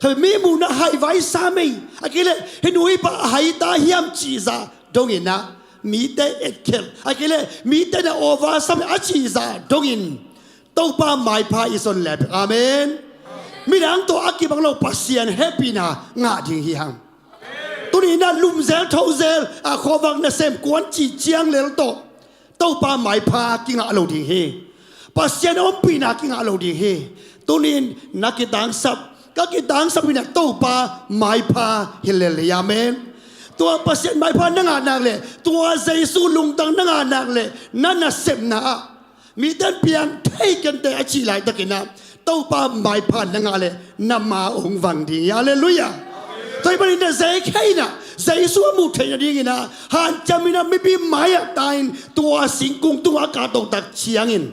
Khat mi muhna haih vai sam ei, ahih kei leh hih nu hih pa a hai ta hiam cih zah dongin ah, mite etkhelh, ahih kei leh mite na over sam a cih zah dongin Topa maipha i zon leh bek. Amen. Midang tawh a kibang lo Pasian hehpihna ngah ding hi hang. Tuni in ah lumzel thozel, a, khuavak nasem kuan cih ciang lel tawh Topa maipha kingah lo ding hi. Pasian ompihna kingah lo ding hi. Tuni in na kitangsap, ka kitangsap in ah Topa maipha hi lel hi. Amen. Tua Pasian maipha na ngah nak leh, tua Jesu lungtang na ngah nak leh, na nasepna ah mite in piang thei kei inteh a cih laitakin ah Topa maipha na ngah leh na ma hong vang ding hi. Halleluiah. Tua ahih manin ah Zakhia in ah Jesu a muh theih nadingin ah hanciam in ah mipi mai-ah tai in tua singkung tungah a kahto tak ciangin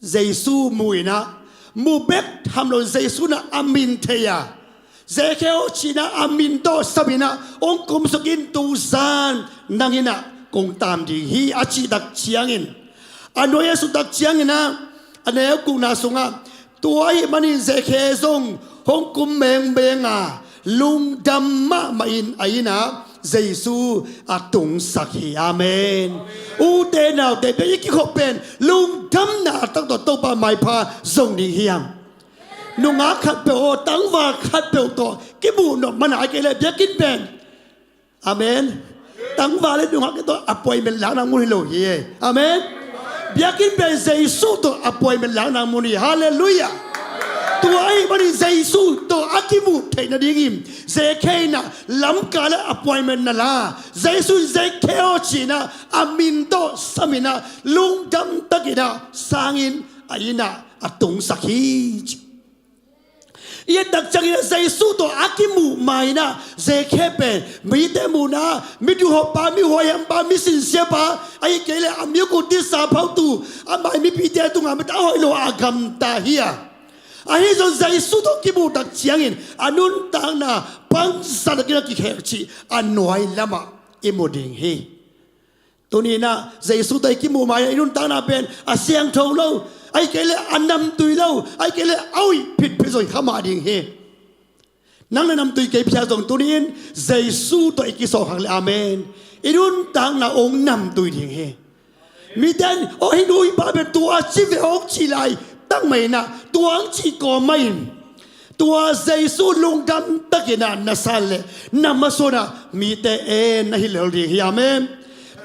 Jesu mu in ah, mu bek tham lo, Jesu in ah a min thei a, Zakhia aw ci in ah a min tawh sam in ah hong kumsuk in, tu zan nang in ah kong taam ding hi a cih tak ciangin, a nuai a sut tak ciangin ah a neu gukna sungah, tua ahih manin Zakhia zong hong kum mengmeng a, lungdam mahmah in a inn ah Jesu a tungsak hi. Amen. Ute naute, biakinn i kikhop pen lungdamna tak tawh Topa maipha zong ding hi hang. Nungak khatpeuh aw, tangval khatpeuh tawh kimuh nop man a, ahih kei leh biakinn pen, amen, tangval le nungak tawh appointment lakna mun hi lo hi. Amen. Biakinn pen Jesu tawh appointment lakna mun hi. Halleluiah. Tua ahih manin Jesu tawh a kimuh theih nadingin Zakhia in ah lamkal ah appointment na la, Jesu in Zakhia aw ci in ah a min tawh sam in ah lungdam takin ah sang in a inn ah a tungsak hi ci. I et tak ciangin ah Jesu tawh a kimuh ma-in ah Zakkhai pen mite muhna, mi duhhoppa, mi huaihampa, mi sinsiapa, ahih kei leh a mi kut tisa phautu, amah i mipite tungah mite a hoih lo a gamta hi a. Ahi zong Jesu tawh kimuh tak ciangin a nuntakna pangsa takin a kikhel cih a nuai lamah i mu ding hi. Tuni-in ah Jesu tawh i kimuh ma-in ah i nuntakna pen a siangtho lo, ahih kei leh a namtui lo, ahih kei leh a uih phitphit zong i kha mah ding hi. Nang na namtui kei phial zong tuni-in Jesu tawh i kisawlkhak leh amen, i nuntakna hong namtui ding hi. Mite in, "Aw, hih nu hih pa pen tua ci ve," hong cih laitak mah in ah, tua hong cih kawm mah in, tua Jesu lungdam takin ah na san leh na masuan ah mite en na hi lel ding hi. Amen.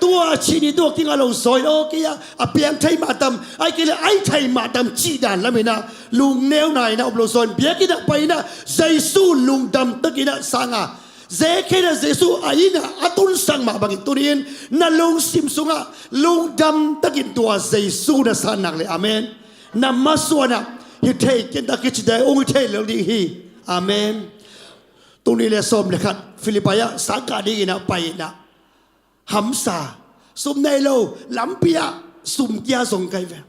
Tua cih ni tua kinga lo zaw in, aw, kei a, a piang thei mah tam, ahih kei leh a ih thei mah tam cih dan lam in ah lungneuna in ah om lo zaw in, biakinn ah pai in ah Jesu lungdam takin ah sang a, Zakkhai in ah Jesu a inn ah a tunsak mah bangin tuni-in na lungsim sungah lungdam takin tua Jesu na san nak leh, amen, na masuan ah hi thei kei in, a kicite hong hi thei lel ding hi. Amen. Tul nih leh sawm leh khat Philippi ah sangkah dingin ah pai in ah, hamsa, sum nei lo, lampi ah sum kia zong kai ve.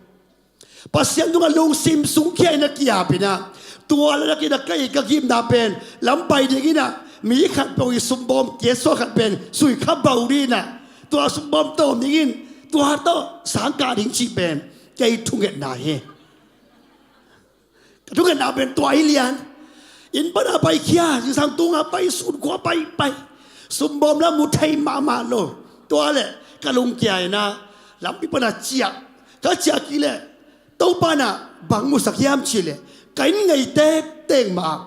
Pasian tungah lungsim sungkhia in ah kiap in ah, tua leh nakin ah ka it ka gimna pen lam pai dingin ah mi khat peuh i sumbawm kia suah khat pen sui kha bau dingin ah, tua sumbawm tawm dingin, tua tawh sangkah ding cih pen kei thungetna hi. Ka thungetna pen tua hi lian. Inn pana paikhia, zingsang tunga pai, sun khua pai, pai. Sumbawm la mu thei mahmah lo. Tua leh ka lungkia in ah lampi pana ciah. Ka ciah kik leh Topa in ah bang musak hiam cih leh, ka inn ngei tektek mah ah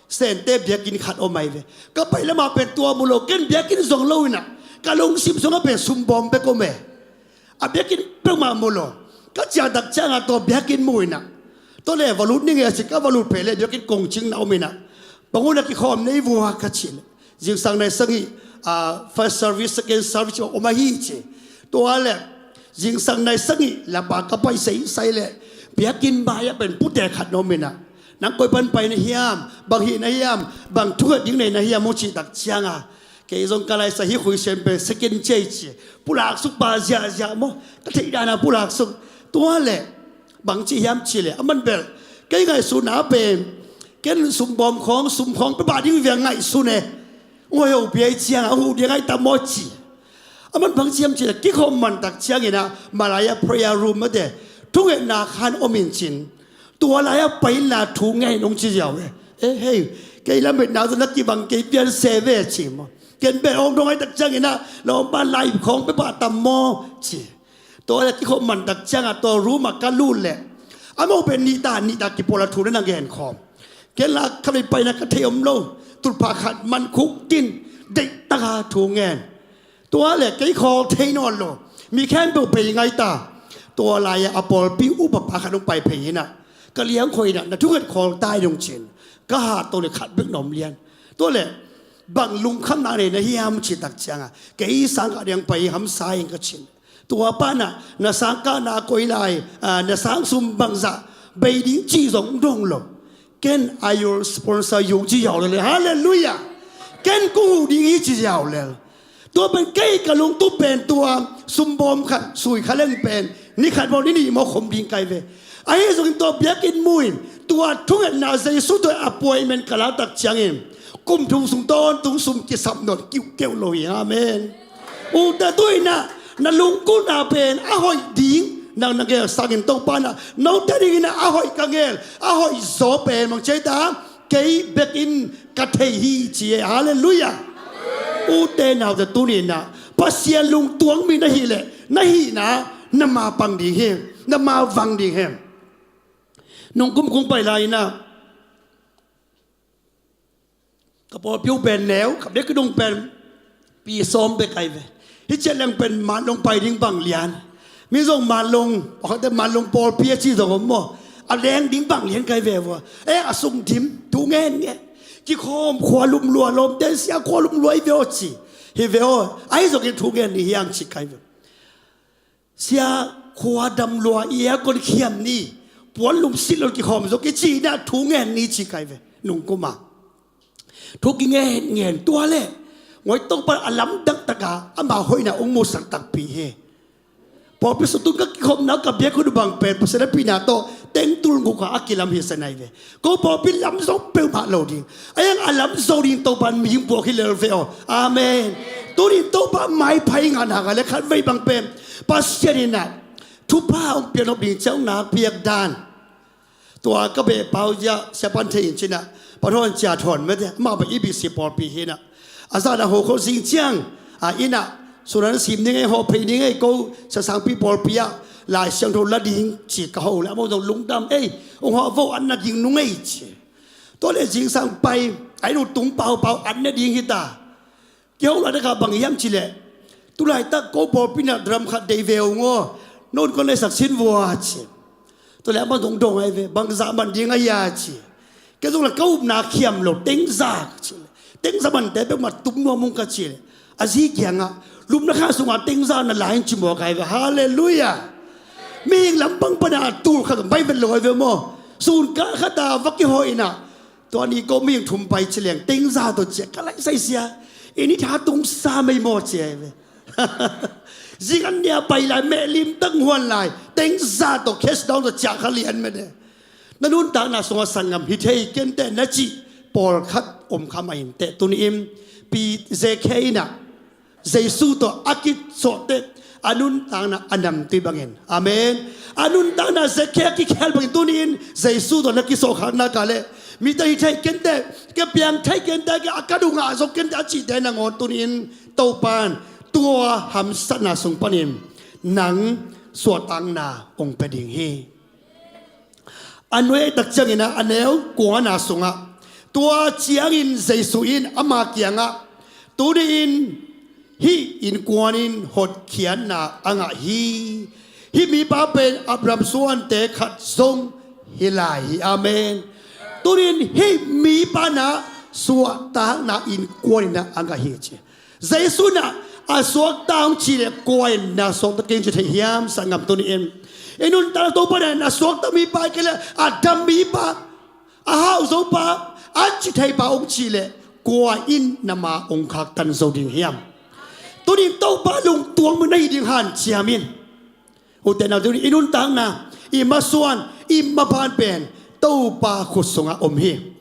Sente biakinn khat om ahi ve. Ka pai lamah pen tua mu lo, ken biakinn zong lo in ah ka lungsim sungah pen sumbawm bek om e. A biakinn peuhmah mu lo. Ka ciah tak ciangah tua biakinn mu in ah, tua leh va lut ning e a ci, ka va lut phei leh biakinn kongcingna om in ah, bang un ah kikhawm nei vua ka cih leh, zingsang nai sagih, ah, first service, second service om ahi ci. Tua leh zingsang nai sagih lapa ka pai saisai leh biakinn mai-ah pen pute khat na om in ah, nang koi pan pai na hiam, bang hih na hiam, bang thunget ding nei na hiam hong cih tak ciangah, kei zong ka laisa hi khuisian pen second chair ci, pulak suk pa ziahziah maw, ka theih dan a pulak suk. Tua leh bang ci hiam cih leh, aman bel kei ngaihsutna pen ken sumbawm khawng, sum khawng pia pah ding via ngaihsun e. Hong hoih ho pia hi ciangah hong huh ding ahi tam maw ci. Aman bang ci hiam cih leh, kikhawm man tak ciangin ah malai ah prayer room mate, thungetna khan om in cin, tua lai-ah pai inla thu ngen in hong ci ziau e. Eh, hei, kei lametna zong na kibang kei pian se ve ci maw. Ken beh hong dong ahi tak ciangin ah lawmpa lai khawng pia pah tam maw ci. Tua leh kikhawm man tak ciangah tua room ah ka lut leh, amau pen nihta nihta kipawl a thu na na ngen khawm. Ken la khatvei pai in ah ka thei om lo, tulpha khat man khuk tin, deihtak a thu ngen. Tua leh kei khawl thei nawn lo, mi khempeuh bei ngai ta. Tua lai-ah a pawlpi upapa khat hong pai phei in ah, ka liangkhoi in ah, na thunget khawl ta in hong ci in, ka hat to leh khat bek na om lian. Tua leh bang lungkhamna nei na hiam cih tak ciangah, kei sangkah ding pai hamsa ing ka ci in. Tua pa in ah na sangkahna koi lai, ah, na sangsum bangzah bei ding cih zong dong lo. Ken I will sponsor you ci ziau lel e. Halleluiah. Ken kong huh ding hi ci ziau lel. Tua pen kei ka lungtup pen tua sumbawm khat sui kha leng pen ni khat maw ni nih maw khom ding kai ve. Ahi zongin tua biakinn mu in, tua thungetna Jesu tawh appointment ka lak tak ciangin kum thum sung tawntung sum kisap nawn kiuhkeuh lo hi. Amen. Ute, tu in ah na lungkulhna pen a hoih ding nang na gel sangin Topa in ah, note dingin ah a hoih ka gel, a hoih zaw pen bang ci hiam ta, kei bekin ka thei hi ci e. Halleluiah. Ute naute, tuni in ah Pasian lungtuang mi na hih leh na hihna na mapang ding hi, na mavang ding hi. Nungkum kong pai lai in ah ka pawlpi uh pen neu, ka biakinn uh pen pi sawm bek ahi ve. Hih ciat leng pen Manlong pai ding bang lian. Mi zong Manlong, pakhatte Manlong pawlpi a ci zong om maw. A leng ding bang lian kai ve vua. Eh, a sung dim, thu ngen ngen. Kikhawm khua lum lua, lawmte sia khua lum lua hi ve aw ci. Hi ve aw, ahi zongin thu ngen ni hiang ci kai ve. Sia, khua dam lua, i aircon khiam ni. puan lumsit lo kikhawm zo kici inah thu ngen ni ci kai ve. Nungkuma thu kingen ngen tua le ngoi Topa a lamdang taka ama hoihna ong musak takpi hi. Pawlpi sung tun ka kikhopna ka biak hun bang pen Pasian a pina tawh tengtul nguk a kilam hi sanai ve. Ko pawlpi lam zo peuhmah lo ding. A yang a lam zo ding Topa in mihing puak hi lel ve aw. Amen. Tunin Topa maipha i ngahna ngah le khat vei bang pen Pasian inah thupha ong piak nop ding ciang ong nak piak dan. Tua ka beh pau zia siapan thei in cinah pathawn cia thawn mete amah bang E B C pawlpi hinah a zan a hokhol zing ciang a inah sunan sim ning ei hawh phei ning ei ko sasangpi pawlpi ah Lai Siangtho la ding ci ka ho le amau zong lungdam ei ong hawh vo an na ding nung ei ci. Tua le zingsang pai a inn uh tung paupau an na ding hita. Kiho lai taka bang hiam cileh tulaitak ko pawlpi na dram khat dei ve ung aw. Note kon leisak sin vua ci. Tule a man dongdong ai ve bang zah man ding a hia ci. Ke zong la ka upna khiam lo tengza ka cileh tengza mante pek ma tum nuam ung ka cileh a zi kiangah lumna kha sunga tengza na lai in ci mawk ai ve. Halleluia. Mihing lampang pana a tul khat bai vet lo ai ve maw? Sun ka khata va kihoihna Tua ni ko mihing thum pai ci leng tengza tawh ciah ka lai saisia. I ni tha tung sa mei maw ciah ve. Zing an nia pai lai meh lim tang huan lai tengza tawh cash down tawh ciah kha lian mene. Na nuntakna sungah sanggam hi thei kente na cih pawlkhat om kha mah inteh tuni in pi zekhe inah Jesu tawh a kisawhte a nuntakna a namtui bangin. Amen. A nuntakna zekhia kikhel bangin tuni in Jesu tawh na kisawhkhakna ka le mite hi thei kente ke piang thei kente ke a ka dungah zo kente a cihte nangawn tuni in Topan tua hamsatna sung panin nang suahtakna ong pe ding hi. A nuai tak ciangin a neu kuana sungah tua ciangin Jesu in ama kiangah tuni in hih innkuan in hotkhiatna a ngah hi. Hih mipa pen Abraham suante khat zong hi lai hi. Amen. Tuni in hih mipa na suahtakna innkuan in a ngah hi ci. Jesu na a suakta hong ci le kua in na suakta keng ci thei hiam sanggam tuni in i nuntakna Topa na na suakta mipa kei le a dam mipa a hauh zopa a ci theipa hong ci le kua in na ma hong khaktan zo ding hiam? Tuni in Topa lungtuang mun na hi ding hanciam in. Ute nau tuni i nuntakna i masuan i maban pen Topa khut sungah om hi.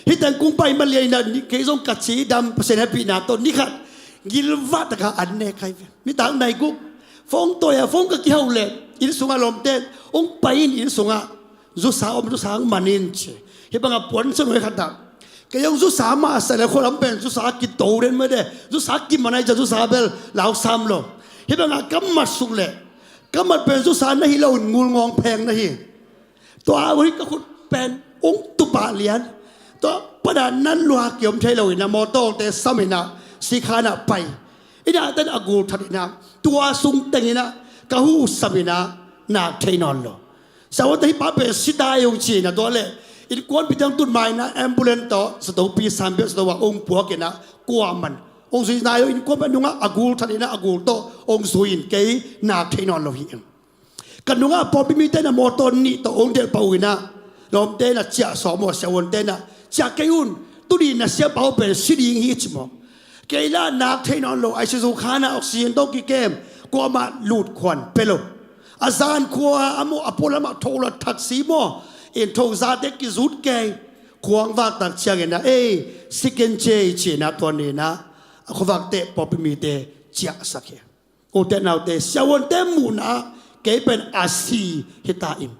Hih teng kung pai maliaina kei zong ka cidam Pasian hehpihna tawh ni khat gilvah taka an ne kai ve. Nitak nai guk fong tawi a fong ka kihauh leh inn sungah lawmte hong pai in inn sungah zusa om zusa hong man in ci. Hih bangah puan sa nuai khatah kei hong zusa mah sa le khualam pen zusa kito den mede zusa kiman ai ca zusa bel lau sam lo. Hih bangah ka mat suk leh ka mat pen zusa na hi lo in ngulngawng pheng na hi. Tua a hih ka khut pen ung tupah lian tua pana nan lua kiom thei lo ina mawtawngte sam ina sikhanah pai ina ten a gul that ina tua sung teng ina ka hu sam ina nak thei nawn lo. Sawate hih pa pen sita ei ung ci ina tua le innkuanpi teng tun ma ina ambulance tawh satopi sambiak sato a ung puak ina kua man ung zui nai lo innkuanpi a nungah a gul that ina a gul tawh ung zui in kei nak thei nawn lo hi. Ka nungah pawlpi mite na mawtaw nih tawh ong delh pah uh inah lawmte na ciah sawm uh a siavuante na ciah kei un. Tuni na siapa uh pen si ding hi ci mawk. Kei la nak thei nawn lo I C U khanah oxygen tawh kikem kuamah lut khuan pe lo. A zan khua a mawh a pualamah tho lo thak si maw in tho zate kizut kei khuang vaktak ciangin ah ei si ken cia i ci inah tua ni inah a khuavak teh pawlpi mite ciahsak hi. Ute naute siavuante muhna ah kei pen a si hi ta in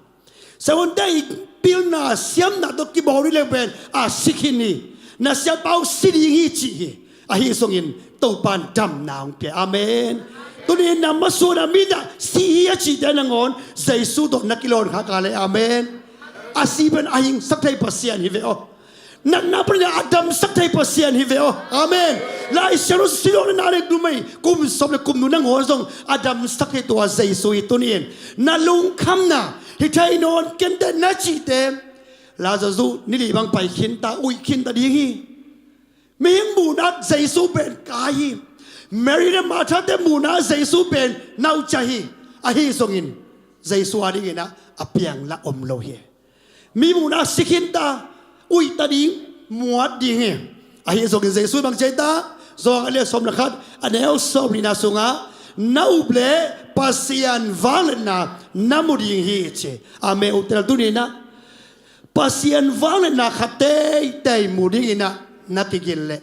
siavuante i pilna siamna tawh kibawl i leng pen a si khin hi. Na siapa uh si ding hi cih hi. Ahi zongin Topan damna hong pia amen. Tuni in na masuana mi na si hi a cihte nangawn Jesu tawh na kilawn kha ka le amen. A si pen a hingsak thei Pasian hi ve aw. Natna panin a damsak thei Pasian hi ve aw. Amen. Lai Siangtho siloh le na le numei kum sawm le kum nu nangawn zong a damsak thei tua Jesu hi tuni in na lungkhamna hi thei nawn kente na cihte Lazarus ni li bang pai khinta uih khinta ding hi. Mihing muhna Jesu pen kai hi. Mary le Martha te muhna Jesu pen naucia hi. Ahi zongin Jesu a dingin ah a piang lah om lo hi. Mi muhna si khinta, uih ta ding, muat ding hi. Ahi zongin Jesu bang ci ta, Johan a lian sawm le khat, a neu sawm nihna sungah, na up leh Pasian vangliatna na mu ding hi ci. Amen. Ute naute, tuni-in ah Pasian vangliatna khat teitei mu dingin ah na kiging leh,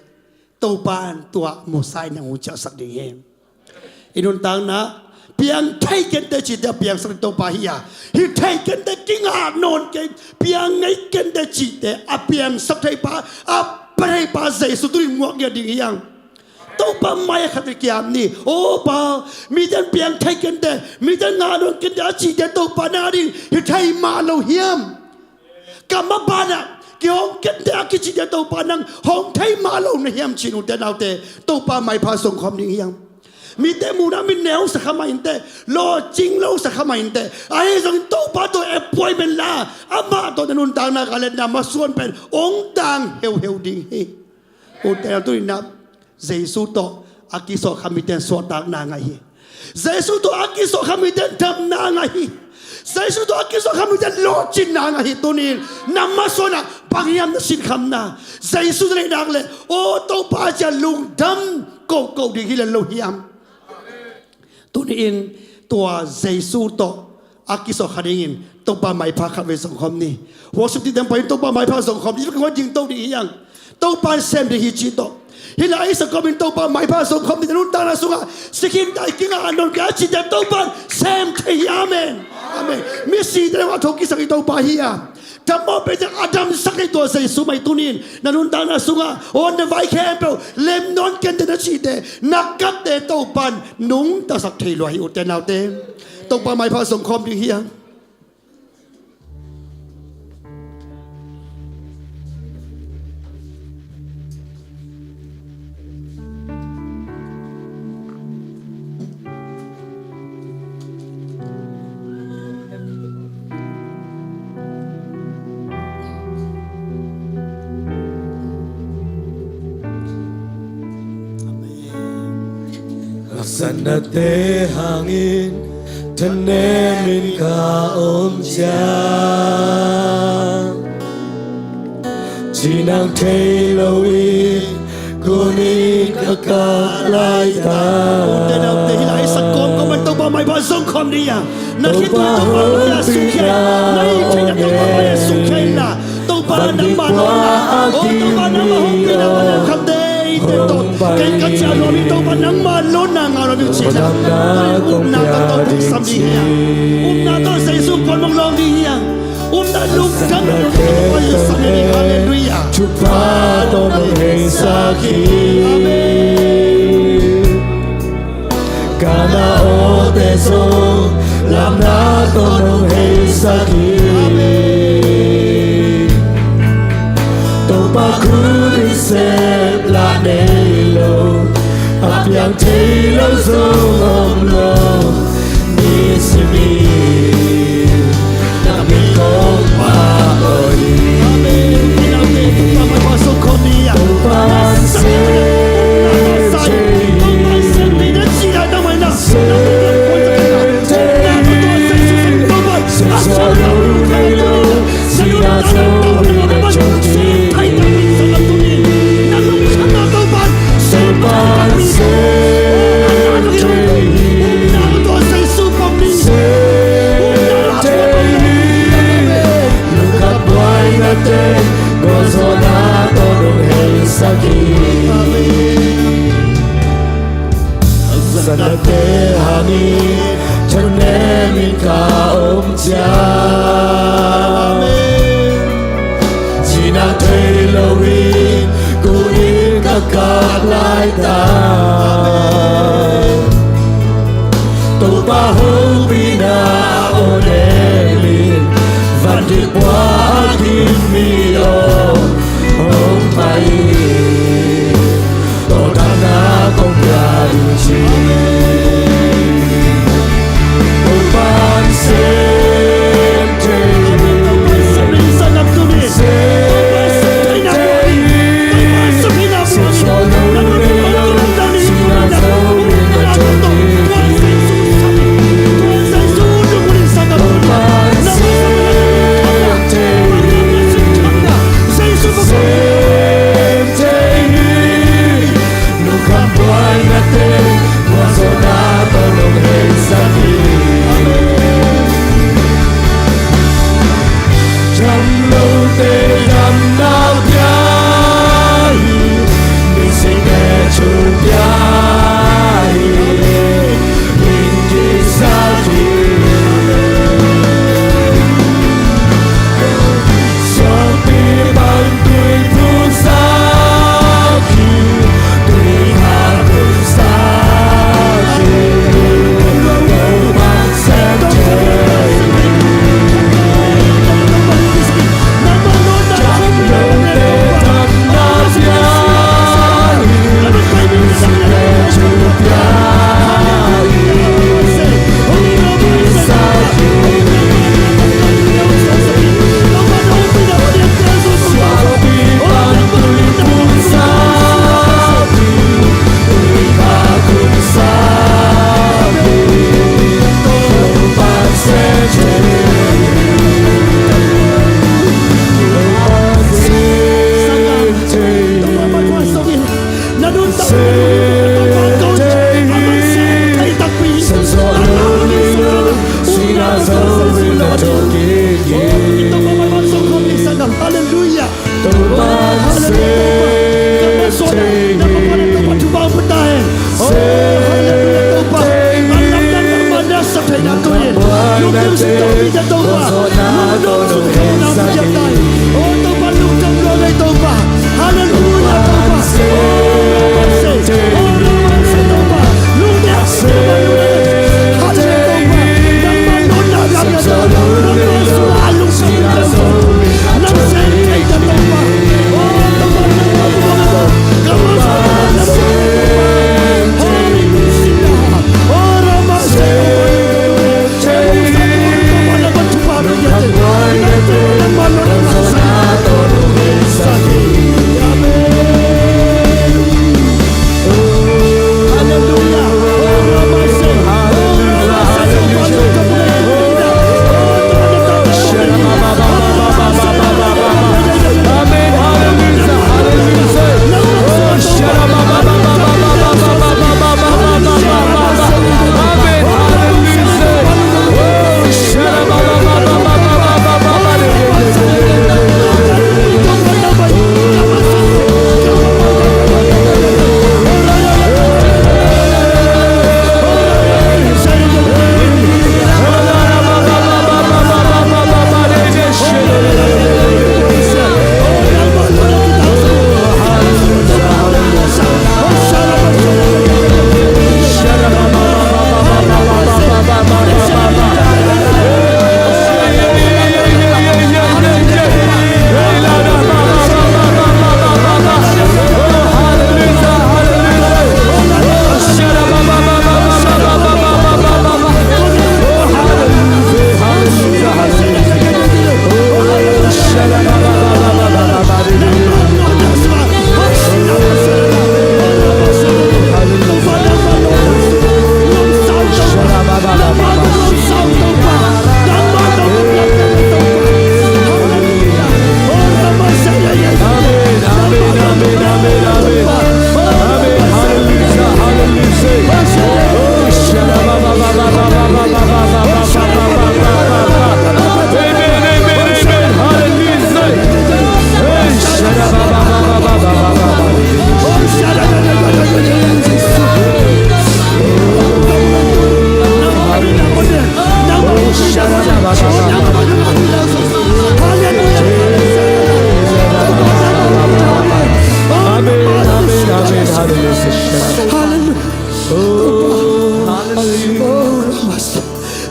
Topa in tua musa in nang hong ciahsak ding hi. I nuntakna, piang thei kei inteh cihte a piangsak ding Topa hi a, hi thei kei inteh, kingah nawn kei, piang ngei kei inteh cihte a piangsak thei pa, a pia thei pa Jesu tuni-in muak ngiat ding hi hang. Topa mai-ah khat kiam ni. Aw Pa, mite in piang thei kei inteh, mite in ngah nawn kei inteh a cihte Topa nang ading hi thei mah lo hiam? Ka maban ah kihong kei inteh a kicihte Topa nang hong thei mah lo na hiam ci-in, ute naute, Topa maipha zong khawm ding hi hang. Mite muhna min neu sa kha mah inteh, lawhcing lo sa kha mah inteh, ahi zongin Topa tawh appointment la, amah tawh na nuntakna ka letna masuan pen hong tang heuheu ding hi. Ute naute, tuni-in ah Jesu tawh a kisawh kha mite in suahtakna ngah hi. Jesu tawh a kisawh kha mite in damna ngah hi. Jesu tawh a kisawh kha mite in lawhcinna ngah hi. Tuni-in na masuan ah bang hiam na sinkhamna? Jesu na neih nak leh, aw Topa ci-a lungdam kohkoh ding hi lel lo hiam? Tuni-in tua Jesu tawh a kisawh kha dingin Topa maipha khatvei zong khawm ni. Worship team te paiin Topa maipha zong khawm ni. Dingto ding hi hang. Topa in sem ding hi cih tawh, hih lai-at i sak kawmin Topa maipha zong khawm ni. Na nuntakna sungah si khinta, kingah nawn kei a cihte Topa in sem thei hi. Amen. Amen. Misite le a tho kisak i Topa hi a, damawh pete a damsak hi tua Jesu mah hi. Tuni-in na nuntakna sungah aw na vai khempeuh lem nawn kei inteh na cihte, na katte Topa in nungtasak thei lua hi, ute naute. Topa maipha zong khawm ding hi hang. Amen. Haksatnate hangin thanemin ka om ciang, ci nang thei loin kunin ka kah laitak. Ute naute, hih lai-at i sak kawmkawm in Topa maipha zong khawm ni a. Na khitui Topa mai-ah sungkhia in. Na hih theihna Topa mai-ah sungkhia in la. Topa nangmah lawhna, aw Topa nangmah hong pina, a lawh khat teitei tawh kei ka ciah nuam hi, Topa nangmah lawhna ngah nuam hi cihna, upna tawh tawh sam ding hi a. Upna tawh Jesu puan mong lawng ding hi a. Upna lungdam na lungdam Topa Jesu sam ding hi. Halleluiah. Thupha tawh nong heisak hi. Amen. Ka na awte zong lamna tawh nong heisak hi. Topa khut in sep lah nei lo, a piang thei lo zong om lo, nisim in na min kong phat hi. Amen. Topa in sem thei hi. Sem thei hi. Sem thei hi. Sem thei hi. Lungkhamhuaina teng gualzawhna tawh nong heisak hi. Haksatnate hangin thanemin ka om ciang, amen, cina thei loin kunin ka kah laitak. Amen. Topa hopihna aw nemin, vangliatpua a kim mi aw hong pai in, tawltanna kong pia ding ci. Topa in sem thei hi. Sem thei hi. Sem thei hi. Topa, oh,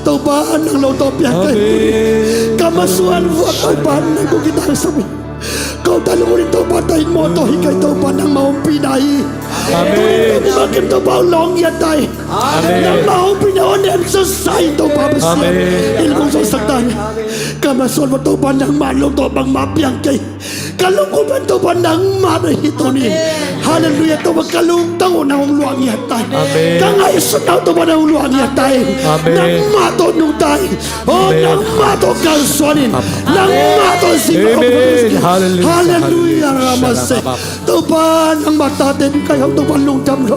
Topa, nang lo tawh piang kei. Amen. Ka masuan vua Topa nang kong kitangsam hi. Ko ta lungdam Topa, ta in mawtaw hi kei Topa, nangma ompihna hi. Amen. Tuni in Topa kim Topa lawng ngiat ta hi. Amen. Nangma ompihna hong nem sa sa in Topa Pasian. Amen. In kong sawlsak ta hi. Ka masuan vua Topa nangma lo tawh bangmah piang kei. Ka lungkul pen Topa nangmah na hi tuni. Halleluiah Topa ka lungtang uh nang hong luah ngiat ta hi. Amen. Ka ngaihsutna uh Topa nang hong luah ngiat ta hi. Amen. Nangmah tawh nungta in. Oh, amen. Nangmah tawh kalsuan in. Amen. Nangmah tawh zing. Amen. Halleluiah. Halleluiah. Ramase. Topa nangmah tate in kai hong Topa lungdam lo.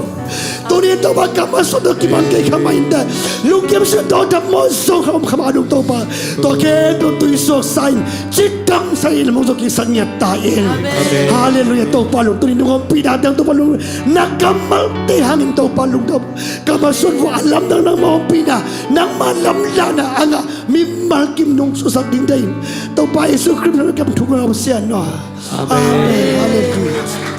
Tuni Topa ka masuan tawh kiman kei kha mah inteh. Lungkim sin tawh dam maw zong kha om kha mah dong Topa. Tua khempeuh tuisuak sa in, cidam sa in, mong zong kisat ngiat ta in. Amen. Halleluiah Topa lung, tuni nong ompihna dang Topa lung, na kammalte hangin Topa lungdam. Ka masuan vua a lamdang nangma ompihna, nangma lamlahna a ngah mimal kim nong suaksak ding dei in. Topa Jesu Khrist na kam thuk na om sian naw. Amen. Amen. Halleluiah.